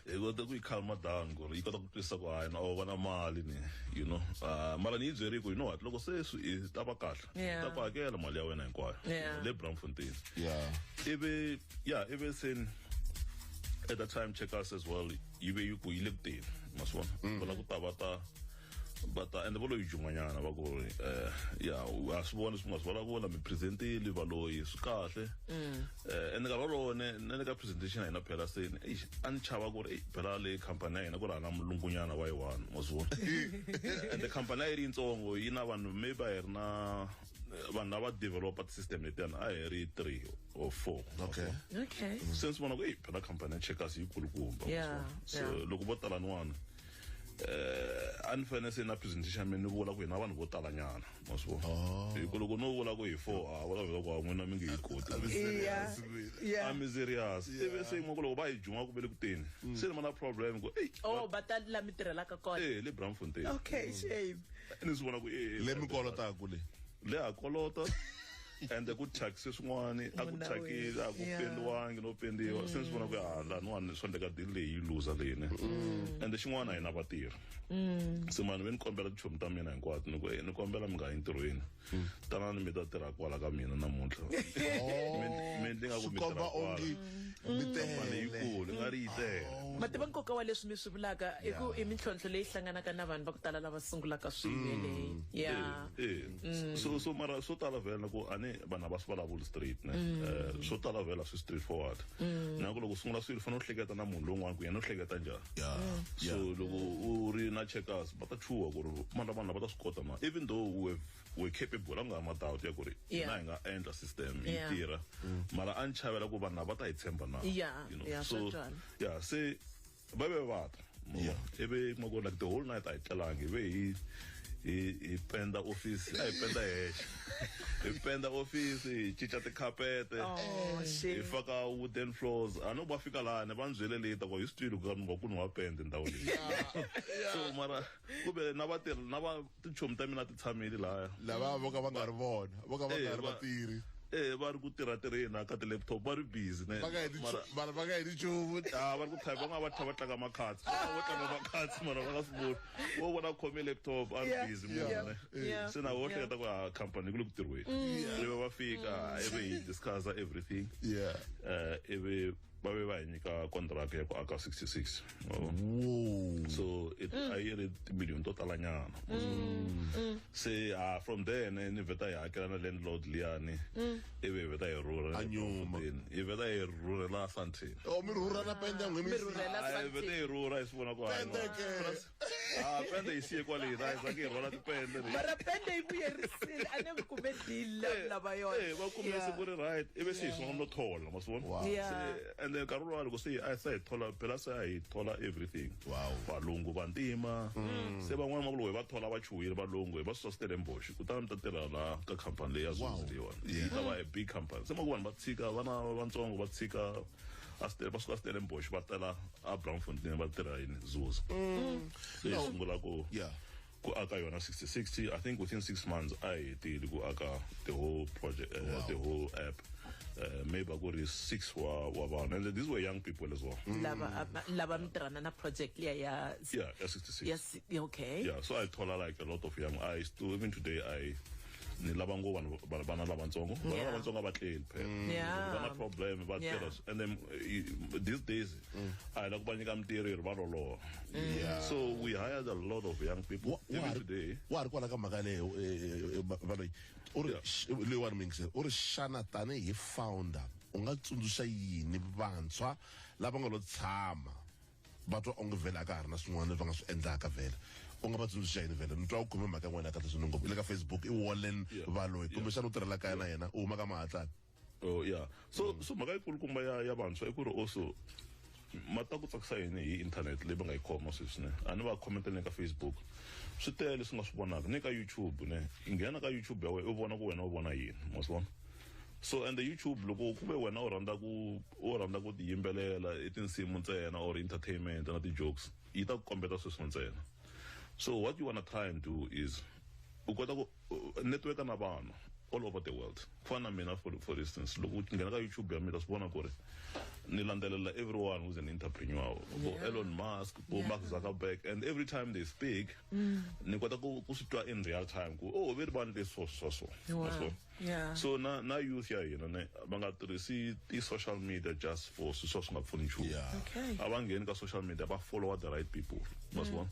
hi kota ku yi calma down ku ri yi kota ku twisisa ku hayi na o va na mali ni mara ni yi byeri ku you know what, loko se swi i ta va kahle ta ku hakela mali ya wena hinkwayo le Braamfontein. Ivi yeah ivi sen at that time Checkers as well yi ve yi ku yi le ku teni, ma swi vona? Va lava ku ta va ta ende va lo yi jun'wanyana va ku ri ya a swi vona swi nga swi vona ku vona mi presentile valoyi swi kahle. Ende nkarhi wolowo ne ne le ka presentation ya hina phela se ni eish a ni chava ku ri ei phela le khampani ya hina ku ri hana mulungunyana wa yi one, wa swi vona? Ende khampani a yi ri yitsongo yi na vanhu maybe a hi ri na vanhu lava developer ti-system letiyani a hi ri 3 or 4. Se ni swi vona ku ei phela khampani ya Checkers yi kulukumba, wa swi vona? So loko vo tala niwani A ni fanele se na presentation ya mina ni vula ku hi na vanhu vo talanyana, ma swi vona, hi ku loko no vula ku hi four, a va ta vhela ku a n'wina mi nge yi koti. A mi serious. Ivi se yin'we ku loko va hi juma ku ve le ku teni, se ni va na problem ku ey. Oh, va ta la mi tirhelaka kona. Eh, le Braamfontein. Okay, shame. Ni swi vona ku eh. Le mi kolotaka le. Le ha kolota, ende ku thyakise swin'wani, a ku Muna thyakile, a ku Yeah. pendiwangi no pendiwa. Se ni swi vona ku ha laniwani swi endleka deal leyi yi luza leyini. Ende xin'wana, a hi na vatirhi. Se mani ve ni kombela tichomi ta mina hinkwato, ni ku, "Eh, ni kombela mi nga yi ntirhweni, tanani mi ta tirha kwala ka mina namuntlha." Mi ni nga ku Swi mi komba tirha kwala. onge mi Khampani tele. yikulu, i nga ri yi tele. Ma tiva nkoka wa leswi mi swi vulaka i ku i mintlhontlho leyi hlanganaka na vanhu va ku tala lava sungulaka swilo yeleyo ya. Eh, so mara swo tala vhela ku a ni vanhu a va swi vulavuli straight ne. Swo tala vhela swi straight forward. Na ku loko u sungula swilo, u fanele u hleketa na munhu lowun'wana ku yena u hleketa njhani. So loko u ri na Checkers, va ta chuha ku ri mara vanhu lava ta swi kota na, even though we're capable, a ku nga ma doubt ya ku ri hina hi nga endla system yi tirha, mara a ni chavela ku vanhu lava va ta hi tshemba na. You know? Yeah, So swa twala. yeah, se va ve va ta ivi kuma ku like the whole night a hi tlelangi, hi ve hi penda office, a hi penda hexe, hi penda office, hi cinca tikhapete, Oh, hi shame. faka wooden floors. A no va fika lani va ni byele leta ku hi swi twile ku va ku ni wa pende ndhawu leyi. So mara ku ve na vatirhi na va tichomi ta mina ti tshamile laya. Lava vo ka va nga ri vona, vo ka va nga Eh, ri vatirhi. Eh, va ri ku tirha-tirheni ka ti-laptop, va ri busy ne. Va nga heti mara va nga heti nchumu. Ah, va ri ku type, va nga va tlha va tlanga makhadzi, va tlanga makhadzi, mara va nga swi voni, wo vona khome laptop a ri busy munhu ne. Se na wo hleketa ku a company ku le ku tirhweni. Ivi va fika, ivi hi discussa everything. Ivi va ve va hi nyika contract ya ku aka 66. So it a yi ri timiliyoni to talanyana. Se from there ne ni vheta hi hakela na landlord liyani. Ivi hi vheta hi rhurha A nyuma. hi vheta hi rhurhela Sandton. Oh, mi rhurha na pende ya n'wina. Mi rhurhela Ah, hi vheta hi rhurha, hi swi vona ku hayi, no. Pende ke. Ah, pende hi siye kwale, hi zange hi rhwala tipende leyi. Mara pende yi vuyerisile, a ne mi kume deal la mi lava yona. Eh, va kume se ku ri right, ivi se hi sungula no thola, ma swi vona. Se and then nkarhi wolowo loko se a se hi thola phela, se a hi thola everything. Valungu, vantima. Se van'wana va ku loko hi va thola va chuhile valungu, hi va susa Stellenbosch, kutani mi ta tirha la ka khampani leyi ya Zuzu leyiwani, yi ta va a big company. Se ma ku vanhu va tshika vana vantsongo va tshika a va suka Stellenbosch va tela a Braamfontein va tirha yini Zuzu. Se hi No. sungula ku ku aka yona 6060. I think within 6 months a hi hetile ku aka the whole project, the whole app. Maybe a ku ri six wa vanhu, and these were young people as well. Lava mi tirhana na project liya ya Yeah, ya 66. Ya okay. Yeah, so I thola like a lot of young, I still even today I ni lava ngo vanhu vana lavatsongo, vana lavatsongo a va tleli phela. Va na problem va tirha. And then these days a hi la ku va nyika mintirho hi ri va loloha. So we hired a lot of young people even today. Wa ha ri kwala ka mhaka leyo, valoyi u ri leyiwani mingise u ri, xana tanihi founder u nga tsundzuxa yini vantshwa lava nga lo tshama va twa onge vhele a ka ha ri na swin'wana leswi va nga swi endlaka vhele, u nga va tsundzuxa yini vhele? Ni twa u khome mhaka yin'wana ya kahle swinene ngopfu. I le ka Facebook, i Wallen Valoyi, kumbexana u tirhela kaya na yena, u huma ka Mahatlani. Oh yeah, so mhaka yikulukumba ya vantshwa i ku ri also ma ta ku tsakisa yini hi internet leyi va nga yi khoma sweswi ne. A ni va commentele ka Facebook, swi tele leswi nga swi vonaka ni ka YouTube ne. I nghena ka YouTube ya wena, u vona ku wena u vona yini, ma swi vona. So and the YouTube, loko ku ve wena u rhandza ku ti yimbelela i tinsimu ntsena or entertainment na ti-jokes, yi ta ku kombeta sweswo ntsena. So what you wanna try and do is u kota ku network na vanhu all over the world. Ku fana na mina, for instance, loko u nghena ka YouTube ya mina, swi vona ku ri ni landzelela everyone who's an entrepreneur, bo Elon Musk, bo Mark Zuckerberg, and every time they speak ni kota ku swi twa in real time ku oh, ve ri vanhu leswi so so so. Ma swi vona? Yeah. So na youth ya hina ne, va nga tirhisi ti-social media just for swilo swa swi nga pfuni nchumu. A va ngheni ka social media, va followa the right people, ma swi vona.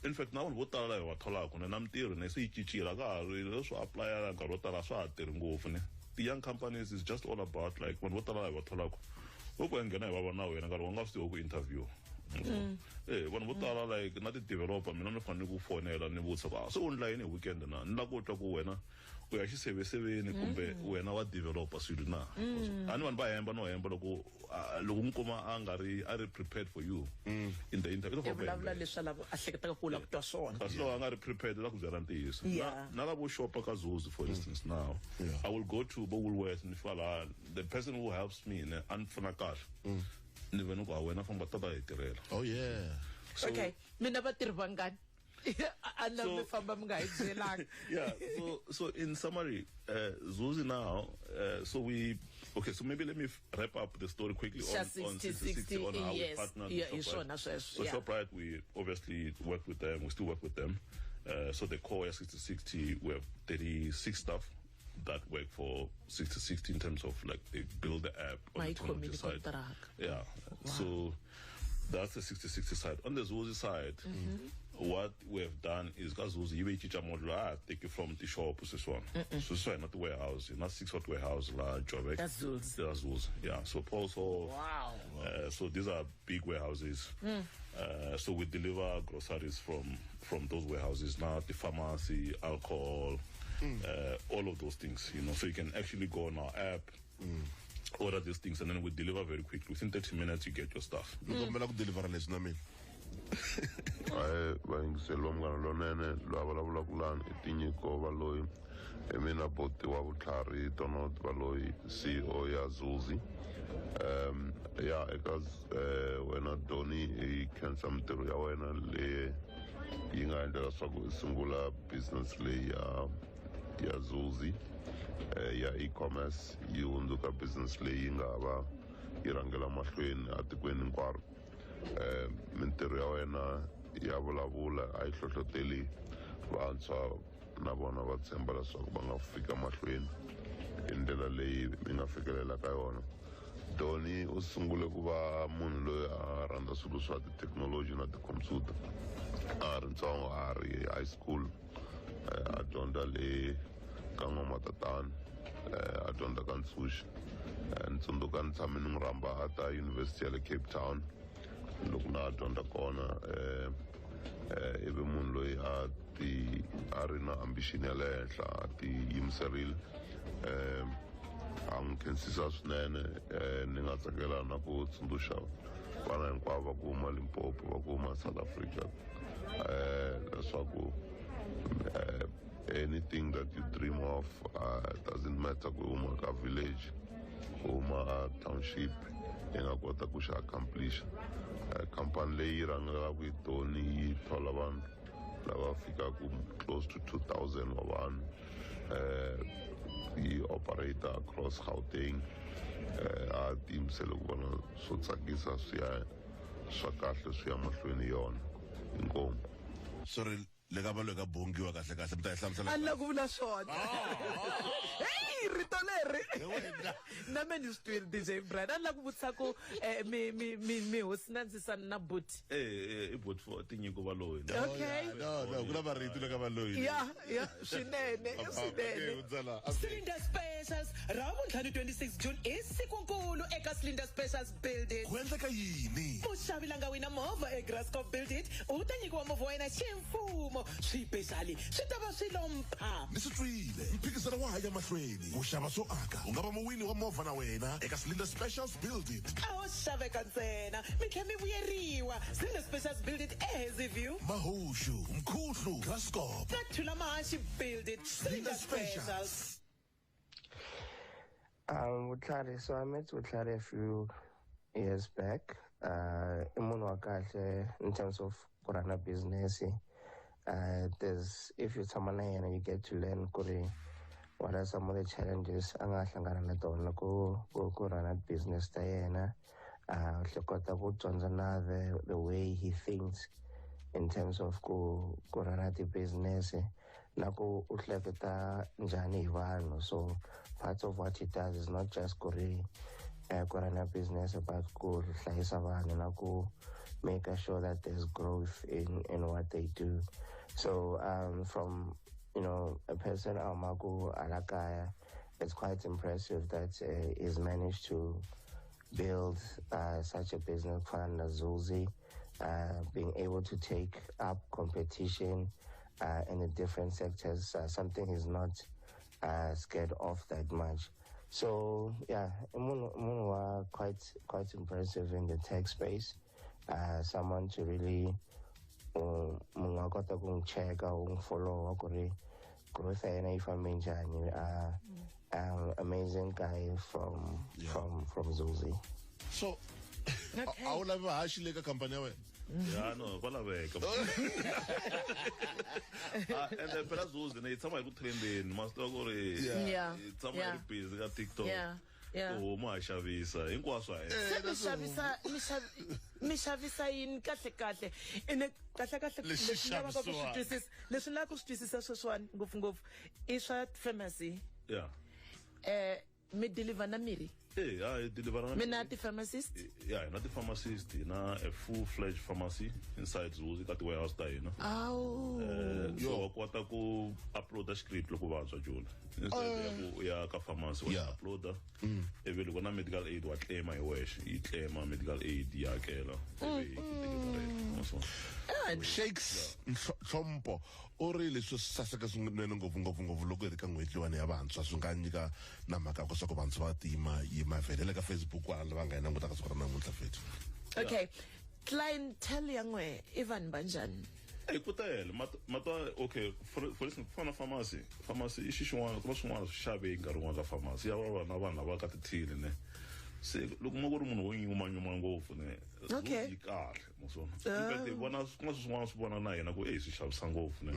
In fact, na vanhu vo tala lava hi va tholaka ne, na mintirho ne se yi cincile, a ka ha ri leswo aplayela nkarhi wo tala, swa ha tirhi ngopfu ne. Ti-young companies is just all about like vanhu vo tala lava hi va tholaka, wo ku ya nghena hi va na wena nkarhi wa nga swi tivi ku interview. Eh, vanhu vo tala like na ti-developer mina ni fanele ku fonela ni vutisa ku, "Ah, se u ndla yini hi weekend na ni lava ku twa ku wena u ya xiseveseveni kumbe wena wa developer swilo na?" A ni vanhu va hemba no hemba loko ah, loko n'wi kuma a nga ri a ri prepared for you in the interview. I vulavula leswi a lava a hleketaka ku u lava ku twa swona. Kasi loko a nga ri prepared la ku byela ntiyiso. Na lavo xopa ka Zuzu, for instance, now I will go to bo Woolworths ni fika laha, the person who helps me ne a ni pfuna kahle, ni ve ni ku, "Ha wena, famba tata hi tirhela." Oh yeah. So, okay, mina vatirhi vangani a na mi famba mi nga hi byelanga? Yeah, so in summary, Zuzi now, so we okay, so maybe let me wrap up the story quickly Xa on 60, 60, on how we partnered with Yeah, hi Shoprite. swona sweswo, So yeah. Shoprite, we obviously work with them, we still work with them. So the core 6060, we have 36 staff that work for 6060 in terms of like they build the app on My the technology khomile side. kontraka. Yeah. So that's the 6060 side. On the Zuzi side, what we have done is ka Zuzi yi ve yi cinca model, a ha teki from tixopo sweswiwani. Sweswiwa hi na ti-warehouse, hi na six hot warehouse laha Joburg. That's Zuzi. That's Zuzi, yeah. So Paulshof. So these are big warehouses. So we deliver groceries from those warehouses now, the pharmacy, alcohol, all of those things. So you can actually go on our app, order these things, and then we deliver very quickly. Within 30 minutes, you get your stuff. Ni kombela ku delivera leswi na mina. Hayi, vayingiseli va Munghana Lonene, loyi a vulavulaka lani i Tinyiko Valoyi. Hi mina boti wa vutlhari Donald Valoyi, CEO ya Zuzi. Ya eka wena Doni, hi khensa mintirho ya wena leyi yi nga endla leswaku i sungula business leyi ya Zuzi, ya e-commerce, yi hundzuka business leyi yi nga va yi rhangela mahlweni atikweni hinkwaro. Mintirho ya wena ya vulavula, a yi hlohloteli vantshwa na vona va tshemba leswaku va nga fika mahlweni hi ndlela leyi mi nga fikelela ka yona. Doni u sungule ku va munhu loyi a rhandza swilo swa tithekinoloji na tikhompyuta a ri ntsongo, a ri high school, a dyondza le ka N'wamatatana, a dyondza ka Ntshuxi. Ni tsundzuka ni tshame ni n'wi rhamba a ta yunivhesiti ya le Cape Town loko na a dyondza kona. Ivi munhu loyi a ti a ri na ambition ya le henhla, a ti yimiserile. A n'wi khensisa swinene. Ni nga tsakela na ku tsundzuxa vana hinkwavo va ku huma Limpopo, va ku huma South Africa, leswaku anything that you dream of, doesn't matter ku huma ka village, ku huma a township, yi nga kota ku xi accomplish. Khampani leyi yi rhangelaka hi Tony yi thola vanhu lava fikaka close to 2000 wa vanhu, yi operate across Gauteng. A tiyimisele ku vona swo tsakisa swi ya swa kahle swi ya mahlweni yona. Inkomu. Sorry, le ka valoyi ka bongiwa kahle kahle, mi ta hi hlamusela. A ni la ku vula swona. Heyi, rito leri na me ni swi twile, DJ Brian. A ni la ku vutisa ku mi hosi na ndzisana na buti? Eh, i bot for Tinyiko Valoyi. Okay. No, ku na marito le ka valoyi. Ya, swinene, swinene. Cylinder Specials, Ravuntlhanu 26 June i sikunkulu eka Cylinder Specials Build It. Ku endleka yini? Muxavi la nga wina movha eGraskop Build It u ta nyikiwa movha wa yena ximfumo. Swipexali swi ta va swi lo mpha. Ni swi twile, mphikizano wa ha ya mahlweni ku xava swo aka. U nga va muwini wa movha na wena eka Cylinder Specials Build It. A ho xaveka ntsena, mi tlhe mi vuyeriwa. Cylinder Specials Build It eHazyview, Mahushu, Mkhuhlu, Graskop na Thulamahashe Build It. Cylinder Specials. Vutlhari, so I met Vutlhari a few years back. I munhu wa kahle in terms of ku run business. There's if you tshama na yena, you get to learn ku ri what are some of the challenges a nga hlangana na tona ku run business ta yena. U kota ku dyondza na the way he thinks in terms of ku run ti-business na ku u hleketa njhani hi vanhu. So part of what he does is not just ku ri ku run business, but ku hlayisa vanhu na ku make sure that there's growth in what they do. So from a person a humaku ala kaya, it's quite impressive that he's managed to build such a business ku fana na Zuzi. Being able to take up competition in the different sectors, something he's not scared of that much. So yeah, munhu wa quite impressive in the tech space. Someone to really munhu a kota ku n'wi cheka, u n'wi followa ku ri growth ya yena yi fambe njhani. Amazing guy from Zuzi. So a wu lavi vahaxi le ka khampani ya wena? Ya, no, va laveka. Ah, ende phela Zuzi ne yi tshama hi ku trendeni, ma swi tiva ku ri yi tshama yi ri busy ka TikTok. Tihomu ha xavisa hinkwaswo ha Se mi xavisa, mi xavisa yini kahle kahle? Ene kahle kahle Lexi leswi ni lavaka ku swi xavisiwaka. twisisa, leswi ni lavaka ku swi twisisa sweswiwani ngopfungopfu i swa pharmacy. Mi deliver na mirhi? Eh, ha, hi deliver na Mi na ti-pharmacist? Yeah, hi na ti-pharmacist, hi na a full fledged pharmacy inside Zuzi ka ti-warehouse ta hina. Awu. So wa kota ku uploada script loko u vabya, Jula. Instead ya ku u ya ka pharmacy, wa uploada. Ivi loko na medical aid wa claima hi wexe, yi claima medical aid yi hakela. Ivi yi ku deliverela. So, Shakes Nhlompo u ri leswi swi saseka swinene ngopfu ngopfu ngopfu loko hi ri ka n'hweti leyiwani ya vantshwa, swi nga nyika na mhaka ya leswaku vantshwa va tima yima vhele le ka Facebook kwala lava nga yi langutaka siku ra namuntlha fethu. Okay, clientele ya n'we i vanhu va njhani? Hey, ku tele matwa. Okay, for instance, ku fana na pharmacy, pharmacy i xi xin'wana, ku na swin'wana swi xaveki nkarhi wun'wana ka pharmacy ya va na vanhu lava ka tithini ne. Se loko ma ku ri munhu wo nyumanyuma ngopfu ne, yi kahle maswona. In fact, hi vona ku na swin'wana swi vona na hina ku ey swi xavisa ngopfu ne,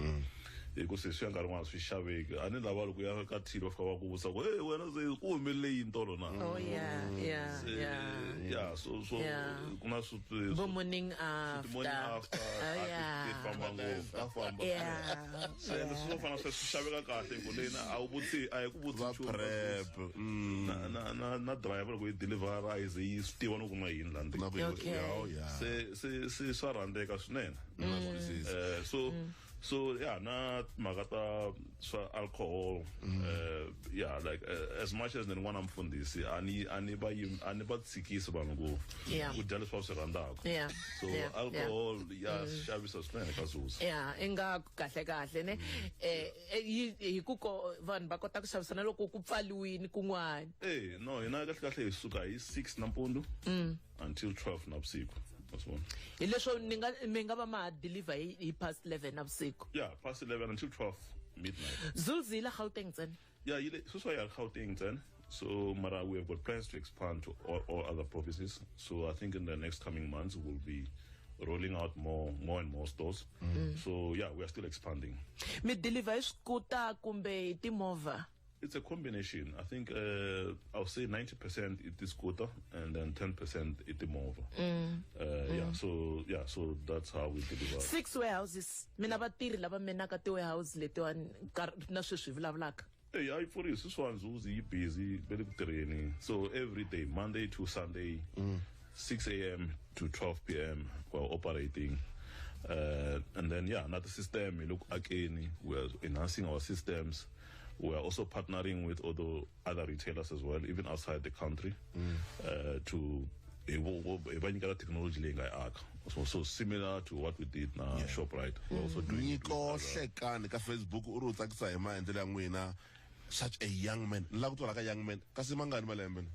hi ku se swi ya nkarhi wun'wana swi xaveki. A ni lava loko ya ka thini va fika va ku vutisa ku, hey wena, se ku humelele yini tolo na? Oh yeah yeah Se, yeah, so ku na swi Vo morning after. Morning after. Oh, A yeah. ti famba ngopfu, ta famba. Se leswi swo fana sweswo swi xaveka kahle hi ku lena a wu vutisi, a hi ku vutisi nchumu. Prep. Na driver loko yi deliver a yi ze yi swi tiva no ku na yini la ndzeni. Okay. Oh, yeah. Se swa rhandzeka swinene. So yeah, na timhaka ta swa alcohol, yeah, like as much as ni ri n'wana mfundhisi, a ni va a ni va tshikisi vanhu ku ku dya leswi va swi rhandzaka. So alcohol ya xavisa swinene ka Zuzi. Yeah, ingaku kahle kahle ne, hi ku ko vanhu va kota ku xavisa na loko ku pfaliwini kun'wana. Eh, no, hina kahle kahle hi suka hi 6 nampundzu until 12 navusiku, maswona. Hi leswo ni nga mi nga va ma ha deliver hi past 11 navusiku? Yeah, past 11 until 12 midnight. Zulzi yi la Gauteng ntsena? Yeah, yi le sweswi ya Gauteng ntsena. So mara we have got plans to expand to all other provinces. So I think in the next coming months we'll be rolling out more and more stores. So yeah, we are still expanding. Mi deliver hi swikuta kumbe hi timovha? It's a combination. I think I'll say 90% it is scooter and then 10% it is movha. Yeah, so that's how we deliver. Six warehouses, mi na vatirhi lava menaka ti-warehouse letiwani na sweswi hi vulavulaka? Hey, a yi pfuriwi sweswiwani, Zuzi yi busy ve le ku tirheni. So every day, Monday to Sunday, 6 a.m. to 12 p.m. we're operating. And then yeah, another system, you look again, we are enhancing our systems. We are also partnering with other retailers as well, even outside the country, to hi va nyika technology leyi nga yi aka. So similar to what we did na Shoprite. We're also doing it with Nyiko other- Hlekani ka Facebook u ri u tsakisa hi maendlelo ya n'wina, such a young man. Ni lava ku twala ka young man kasi mangani malembe?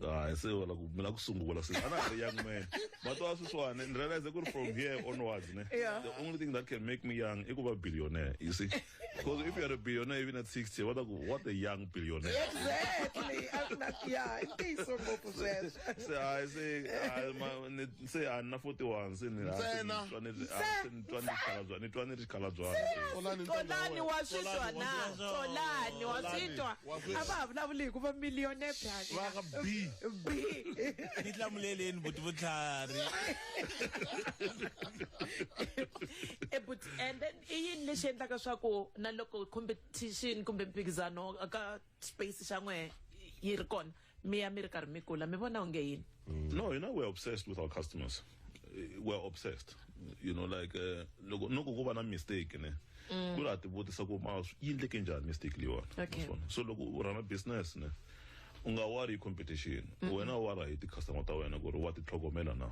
Hayi, se wa la ku mi la ku sungula se a na ha ri young man, matwa sweswiwani ni realize ku ri from here onwards ne, the only thing that can make me young i ku va billionaire, you see, because if you are a billionaire even at 60, what a, what a young billionaire. Exactly. A ku na, ya, i ntiyiso ngopfu sweswo. Se hayi, se hayi, se a ni na 41 se ni, ah, se ni Ntsena. twa ni ri- ah, se ni twa ni ri xikhalabya, ni twa ni ri xikhalabya. Xolani, wa swi twa na? Xolani, wa swi twa? A va ha vulavuli hi ku va millionaire. Va ka B. B. Ni hlamuleleni buti vutlhari. E but and then i yini lexi endlaka swa ku na loko competition kumbe mphikizano ka space xa n'we yi ri kona, mi ya mi ri karhi mi kula, mi vona onge yini? No, we're obsessed with our customers. We're obsessed. Like loko loko ku va na mistake ne. Ku la ti vutisa ku ma yi endleke njhani mistake leyiwani. So loko u run a business ne, U nga worry hi competition. Wena u worry hi ti-customer ta wena ku ri wa ti tlhogomela na.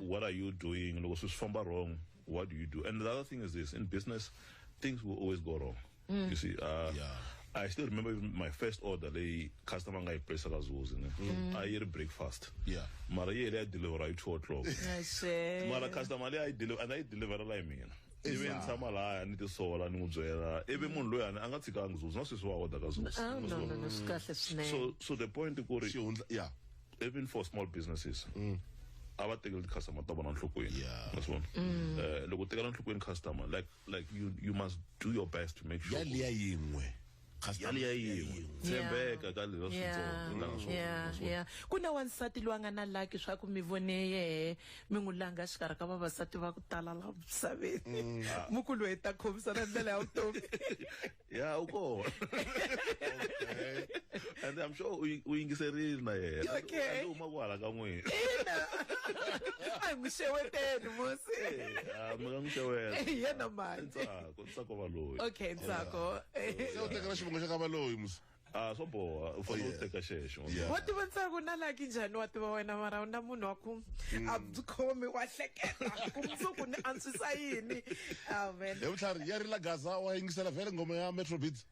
What are you doing? Loko swi famba wrong, what do you do? And the other thing is this, in business, things will always go wrong. You see, I still remember even my first order, leyi customer nga yi place ka Zuzi, ne? A yi ri breakfast. Mara yi hele ya deliver hi 2 o'clock. Mara customer leyi a yi deliver, and a yi deliverela hi mina. Ivi ni tshama lahaya ni tisola ni n'wi byela, ivi munhu loyi a nga tshikangi Zuzi, na sweswi wa order ka Zuzi. Oh, no, swi kahle swinene. So the point i ku ri, even for small businesses, a va tekeli ti-customer ta vona enhlokweni. Ma swi vona? Loko u tekela enhlokweni customer, like you must do your best to make sure Yaliya yin'we. Yaliya yin'we. Tshembeka ka leswi switsongo, nga na swona, nga swona. Ku na wansati loyi a nga na lucky swa ku mi vone yehe, mi n'wi langa exikarhi ka vavasati va ku tala laha misaveni. Mukulu hi ta khomisana ndlela ya vutomi. Ya, u kona. And I'm sure u yingiserile na yena. And u huma kwala ka n'wina. Ina. A hi n'wi xeweteni, musi. Mi nga n'wi xeweta. Hi yena mani? Ntsako, Ntsako Valoyi. Okay, Ntsako. Se u tekela xivongo xa ka Valoyi, musi? Swo boha, u fanele u teka xexo. Wa tiva Ntsako na lucky njhani, wa tiva wena, mara u na munhu wa ku a byi khomi, wa hleketa ku mundzuku ni antswisa yini. Amen. He vutlhari, ya rila Gaza, wa yingisela vhele nghoma ya Metro Beats?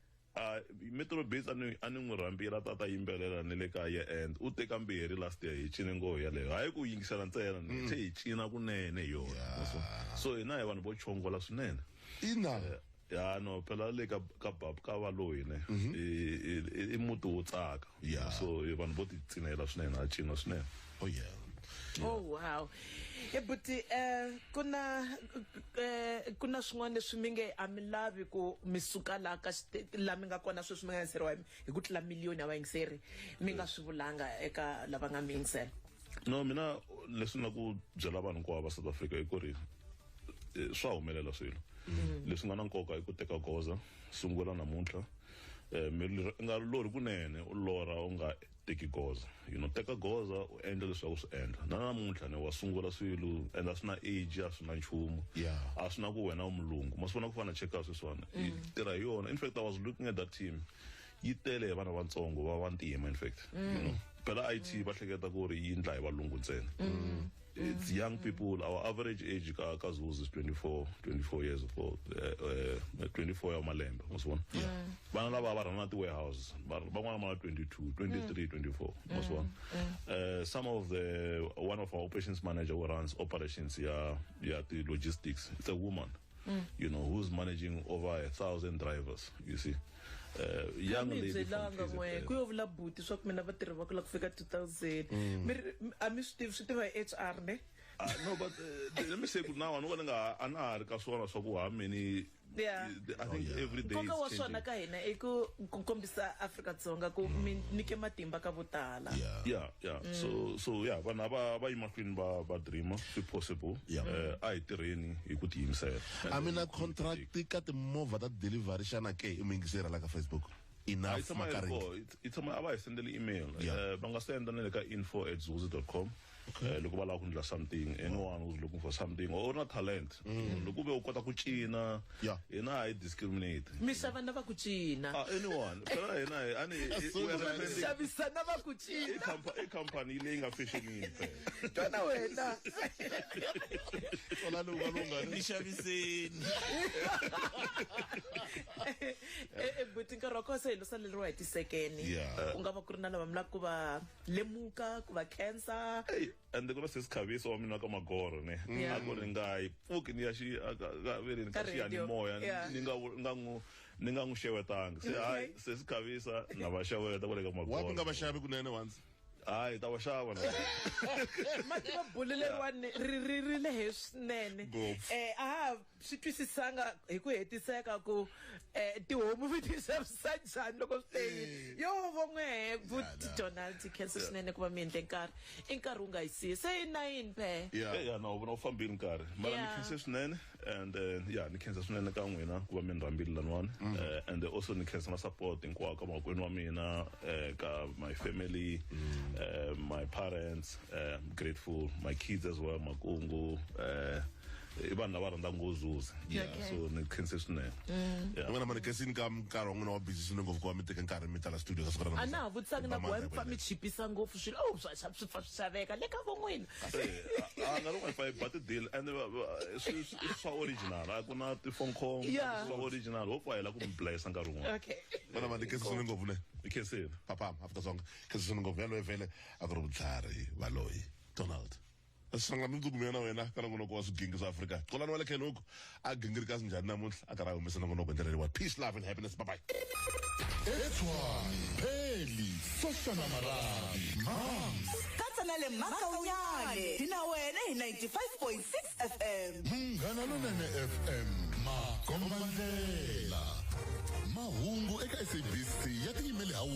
Metro Beats a ni n'wi rhambile ta ta yimbelela ni le ka year end. U teka mbirhi last year hi cine nghoho yaleyo. Hayi ku yingisela ntsena, ni tlhe hi cina kunene hi yona. So hina hi vanhu vo chongola swinene. Ina. Ya no, phela le ka bab ka Valoyi ne. I muti wo tsaka. So hi vanhu vo ti cinela swinene, a cina swinene. Oh yeah. Oh wow. Buti, kuna swin'wana leswi mi nge a mi lavi ku mi suka laha ka laha mi nga kona sweswi mi nga yingiseriwa hi ku tlula miliyoni ya vayingiseri, mi nga swi vulanga eka lava nga mi yingisela? No, mina leswi na ku byela vanhu hinkwavo va South Africa i ku ri, swa humelela swilo. Leswi nga na nkoka i ku teka goza, sungula namuntlha. Mi nga lorhi kunene, u lorha u nga teki goza. You know, teka goza u endla leswaku swi endla. Na namuntlha ni wa sungula swilo, and a swi na age, a swi na nchumu. A swi na ku wena u mulungu. Ma swi vona ku fana na Checkers sweswiwani. Yi tirha hi yona. In fact, I was looking at that team. Yi tele hi vana vatsongo va vantima, in fact. You know, phela IT va hleketa ku ri yi endla hi valungu ntsena. It's young people. Our average age ka Zuzi is 24 years of old, 24 ya malembe, ma swi vona? Vana lava va rhanga ti-warehouse, van'wana va na 22, 23, 24, ma swi vona? Some of the, one of our operations manager who runs operations ya ti logistics, it's a woman, you know, who's managing over 1,000 drivers, you see. Young Mi lady from byelanga KZN. n'we, ku yo vula buti swa ku mina vatirhi va ku lava ku fika 2000. Mi ri, a mi swi tivi, swi tiva hi HR ne? No, but let me say now, I know a na ha ri ka swona swa ku how many I think every day Nkoka is wa swona changing. ka hina i ku kombisa Afrika-Dzonga ku mi nyike matimba ka vo tala. Yeah, yeah. So, so yeah, vana va yi mahlweni va dreamer, if possible. A hi tirheni hi ku tiyimisela. A mi na contract ka timovha ta delivery xana ke i mi yingiseri la ka Facebook? Enough Yi tshama yi ri Makaringi. kona. Yi tshama a va hi sendeli email. Va nga senda na le ka info at zuzi dot com. Loko va lava ku endla something, anyone who's looking for something or na talent. Loko ve u kota ku cina, hina a hi discriminate. Mi xava na va ku cina. Anyone. Phela hina hi, a ni, Asungula we are representing Xavisa na va ku cina. I company leyi nga fashionini phela. Twana wena. Twana lowu wa lunga, ni xaviseni. Buti, nkarhi wa kona se hi lo saleriwa hi tisekene. Ku nga va ku ri na lava mi lava ku va lemuka, ku va khensa. Hey, and ku na sesi Khavisa wa mina ka Magoro ne. A ku ri nga yi pfuki ni ya xi, a ka, ka ve ri ni Ka ka radio. xiyanimoya, ni nga vu-, nga n'wi, ni nga n'wi xewetangi. Se, hayi, sesi Khavisa na va xeweta kwale ka Magoro. Wa ku nga va xavi kunene once? Hayi, ta va xava na. Mati va bulu leriwani ri lehe swinene. Ngopfu. A ha swi twisisanga hi ku hetiseka ku tihomu mi ti xavisa njhani loko swi te yini. Yo, vo n'we, Buti Donald, khensa swinene ku va mi endle nkarhi. I nkarhi wu nga yi siyi. Se i 9 phe. Yeah, no, vona u fambile nkarhi. Mara ni khense swinene, and yeah, ni khensa swinene ka n'wina ku va mi ni rhambile laniwani. And also ni khensa na support hinkwako ka makwenu wa mina, ka my family, my parents, I'm grateful, my kids as well, Makungu, I vanhu lava rhandzaka ngopfu Zuzi. Yeah. So ni khense swinene. Yeah. N'wina mani khensini ka nkarhi wa n'wina wa busy swinene ngopfu ku va mi teka nkarhi mi tala studio ka siku ra A namuntlha. na ha vutisanga na ku wa mi pfa mi chipisa ngopfu swilo oh swa swa swi pfa swi xaveka le ka von'wina. A nga ri Wi-Fi but deal and i swa original, a ku na ti-phone call. Swa original ho pfa hi la ku mi blessa nkarhi wun'wana. Okay. N'wina mani khensi swinene ngopfu ne. I khensini. Papa Afrika-Dzonga khensi swinene ngopfu yaloye vhele a ku ri Vutlhari Valoyi Donald. Swi mundzuku mina na wena ka nongonoko wa swigingi swa Afrika. Qolani wa le Khenhuku a gingirikasi njhani namuntlha a karhi a humesa nongonoko hi ndlela leyiwani. Peace, love and happiness. Bye bye. Etshwane, Pheli, Soshana Marabi, Mams. Katsa na le Makaunyane hi na wena hi 95.6 FM. Munghana Lonene FM, makomba ndlela. Mahungu eka SABC ya tinyimele ha wona.